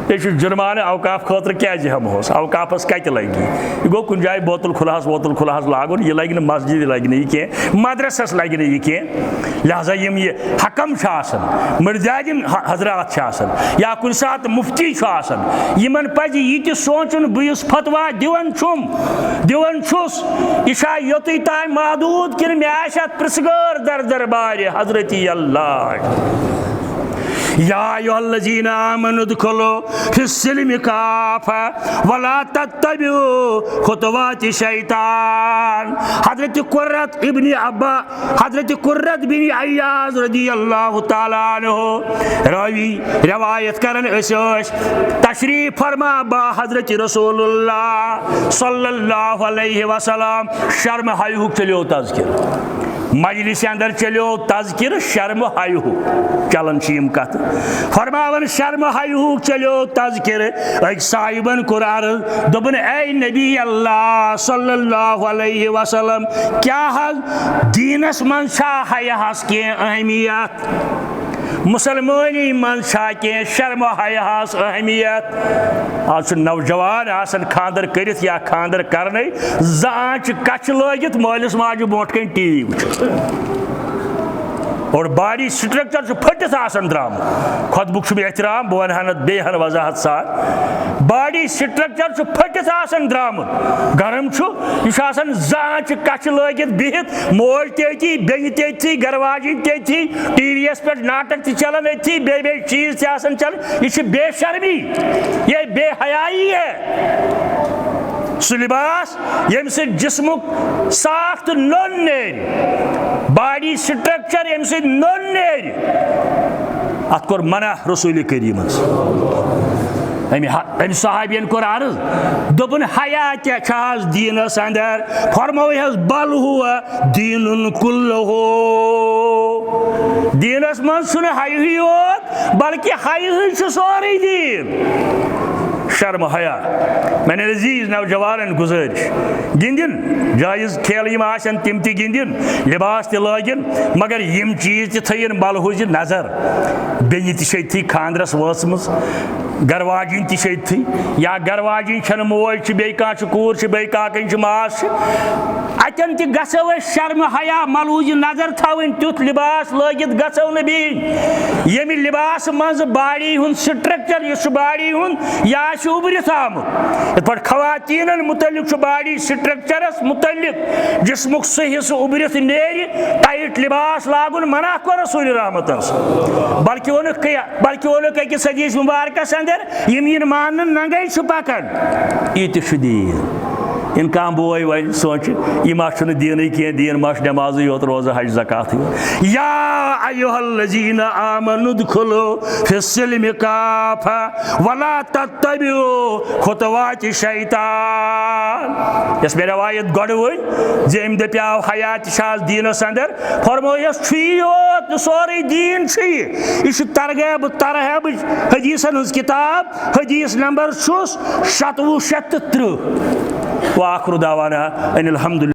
یہِ چھُ جُرمانہٕ، اوقاف خٲطرٕ کیازِ ہٮ۪مہوس؟ اوقافس کتہِ لگہِ؟ یہِ گوٚو کُنہِ جایہِ بوتل کھُلاہس، ووتل کھُلاہس لاگُن، یہِ لگہِ نہٕ مسجد، یہِ لگہِ نہٕ یہِ کینٛہہ، مدرسس لگہِ نہٕ یہِ کینٛہہ۔" لہذا یِم یہِ حکم چھِ آسان، مٔردِ اعظم ح-، حضرات چھِ آسان، یا کُنہِ ساتہٕ مفتی چھُ آسان، یِمن پزِ یہِ تہِ سونٛچُن، بہٕ یُس فتویٰ دِوان چھُم، دِوان چھُس، یہِ چھا یوٚتُے تام محدوٗد کِنہٕ مےٚ آسہِ اتھ پرٛژھگٲر در دربارِ حضرتی اللہ؟ یا ایھا الذین آمنوا ادخلوا فی السلم کافہ ولا تتبعوا خطوات الشیطان۔ حضرت قرۃ ابن عبا، حضرت قرۃ بن عیاض رضی اللہ تعالیٰ عنہ راوی روایت کرن، أسۍ ٲسۍ تشریف فرما با حضرت رسول اللہ صلی اللہ علیہ وسلم، شرم حیہُک چلیو تذکر۔ مجلس اندر چلیو تذکر شرم حیہُک، چلان چھِ یِم کتھٕ۔ فرماوان، شرم حیہُک چلیو تذکر۔ أکۍ صاحبن کوٚر عرض، دوٚپُن، "اے نبی اللہ صلی اللہ علیہ وسلم، کیٛاہ حظ دیٖنس منٛز چھا حیاہس کینٛہہ اہمیت؟ مسلمٲنی منٛز چھا کینٛہہ شرم و حیاہس اہمیت؟" آز چھُ نوجوان آسان خانٛدر کٔرِتھ یا خانٛدر کرنے، زٕ آنچہِ کچھِ لٲگِتھ مٲلِس ماجہِ برونٛٹھ کنہِ ٹی وی وٕچھان۔ اور باڈی سٹرکچر چھُ پھٔٹِتھ آسان درامُت۔ خۄطبُک چھُم احترام، بہٕ وَنہٕ ہا نہٕ بیٚیہِ ہن وضاحت سان۔ باڈی سٹرکچر چھُ پھٔٹِتھ آسان درامُت۔ گرم چھُ، یہِ چھُ آسان زٕ آنچہِ کچھِ لٲگِتھ بِہِتھ، موج تہِ أتی، بیٚنہِ تہِ أتی، گرٕ واجِنۍ تہِ أتی، ٹی وی یَس پٮ۪ٹھ ناٹک تہِ چلان أتھی، بیٚیہِ بیٚیہِ چیٖز تہِ آسان چلان۔ یہِ چھِ بے شرمی، یہ بے حیائی ہے۔ سُہ لباس ییٚمہِ سۭتۍ جسمُک ساخت نوٚن نیرِ، باڈی سٹرکچر ییٚمہِ سۭتۍ نوٚن نیرِ، اتھ کوٚر منع رسول کریمن۔ أمۍ ہا-، أمۍ صحابین کوٚر عرض، دوٚپُن، حیا کیٛاہ چھُ حظ دیٖنس اندر؟ فرمووُے حظ، بل ہو دین کلہ۔ دیٖنس منٛز چھُنہٕ حیہٕے یوت، بلکہِ حیہٕے چھُ سورُے دیٖن۔ شرم حیا۔ میانہِ عزیز نوجوانن گزٲرِش، گِنٛدِن، جٲیز کھیل یِم آسن تِم تہِ گِنٛدِن، لباس تہِ لٲگِن، مگر یِم چیٖز تہِ تھٲیِن ملحوظ نظر۔ بیٚنہِ تہِ چھِ أتھی خانٛدرس وٲژمٕژ، گرٕ واجِنۍ تہِ چھِ أتھی، یا گرٕ واجِنۍ چھنہٕ، موج چھِ بیٚیہِ کانٛہہ، چھِ کوٗر، چھِ بیٚیہِ کاکَنۍ، چھِ ماس چھِ۔ اتٮ۪ن تہِ گژھو أسۍ شرم حیا ملحوظ نظر تھاوٕنۍ، تیُتھ لباس لٲگِتھ گژھو نہٕ بِہِنۍ، ییٚمہِ لباسہٕ منٛز باڈی ہُنٛد سٹرکچر یُس چھُ باڈی ہُنٛد، یہِ آسہِ اُبرِتھ آمُت۔ یِتھ پٲٹھۍ خواتیٖنن مُتعلق چھُ باڈی سٹرکچرس مُتعلق جسمُک سُہ حصہٕ اُبرِتھ نیرِ، ٹایٹ لباس لاگُن منع کوٚر رسول رحمتن۔ بلکہِ ووٚنُکھ کہ، بلکہِ ووٚنُکھ أکِس حدیث مبارکس اندر، یِم یِن ماننہٕ ننگے چھِ پکان۔ یہِ تہِ چھُ دیٖن۔ یِن کانٛہہ بوے وۄنۍ سونٛچہِ، یہِ ما چھُنہٕ دیٖنٕے کینٛہہ، دیٖن ما چھُ نٮ۪مازٕے یوت، روزٕ، حج، زکاتٕے یوت۔ یا ایھا الذین آمنوا ادخلوا فی السلم کافہ ولا تتبعوا خطوات الشیطان۔ یۄس مےٚ روایت گۄڈٕ ؤنۍ زِ أمۍ دَپیٛاو حیات چھِ آز دیٖنَس اندر، فرمٲیس چھُ یہِ یوت نہٕ سورُے دیٖن چھُ یہِ۔ یہِ چھُ ترغیب ترہیبٕچ حدیثن ہٕنٛز کتاب، حدیث نمبر چھُس شتوُہ شیٚتھ تہٕ ترٕٛہ۔ وآخر دعوانا ان الحمد للہ۔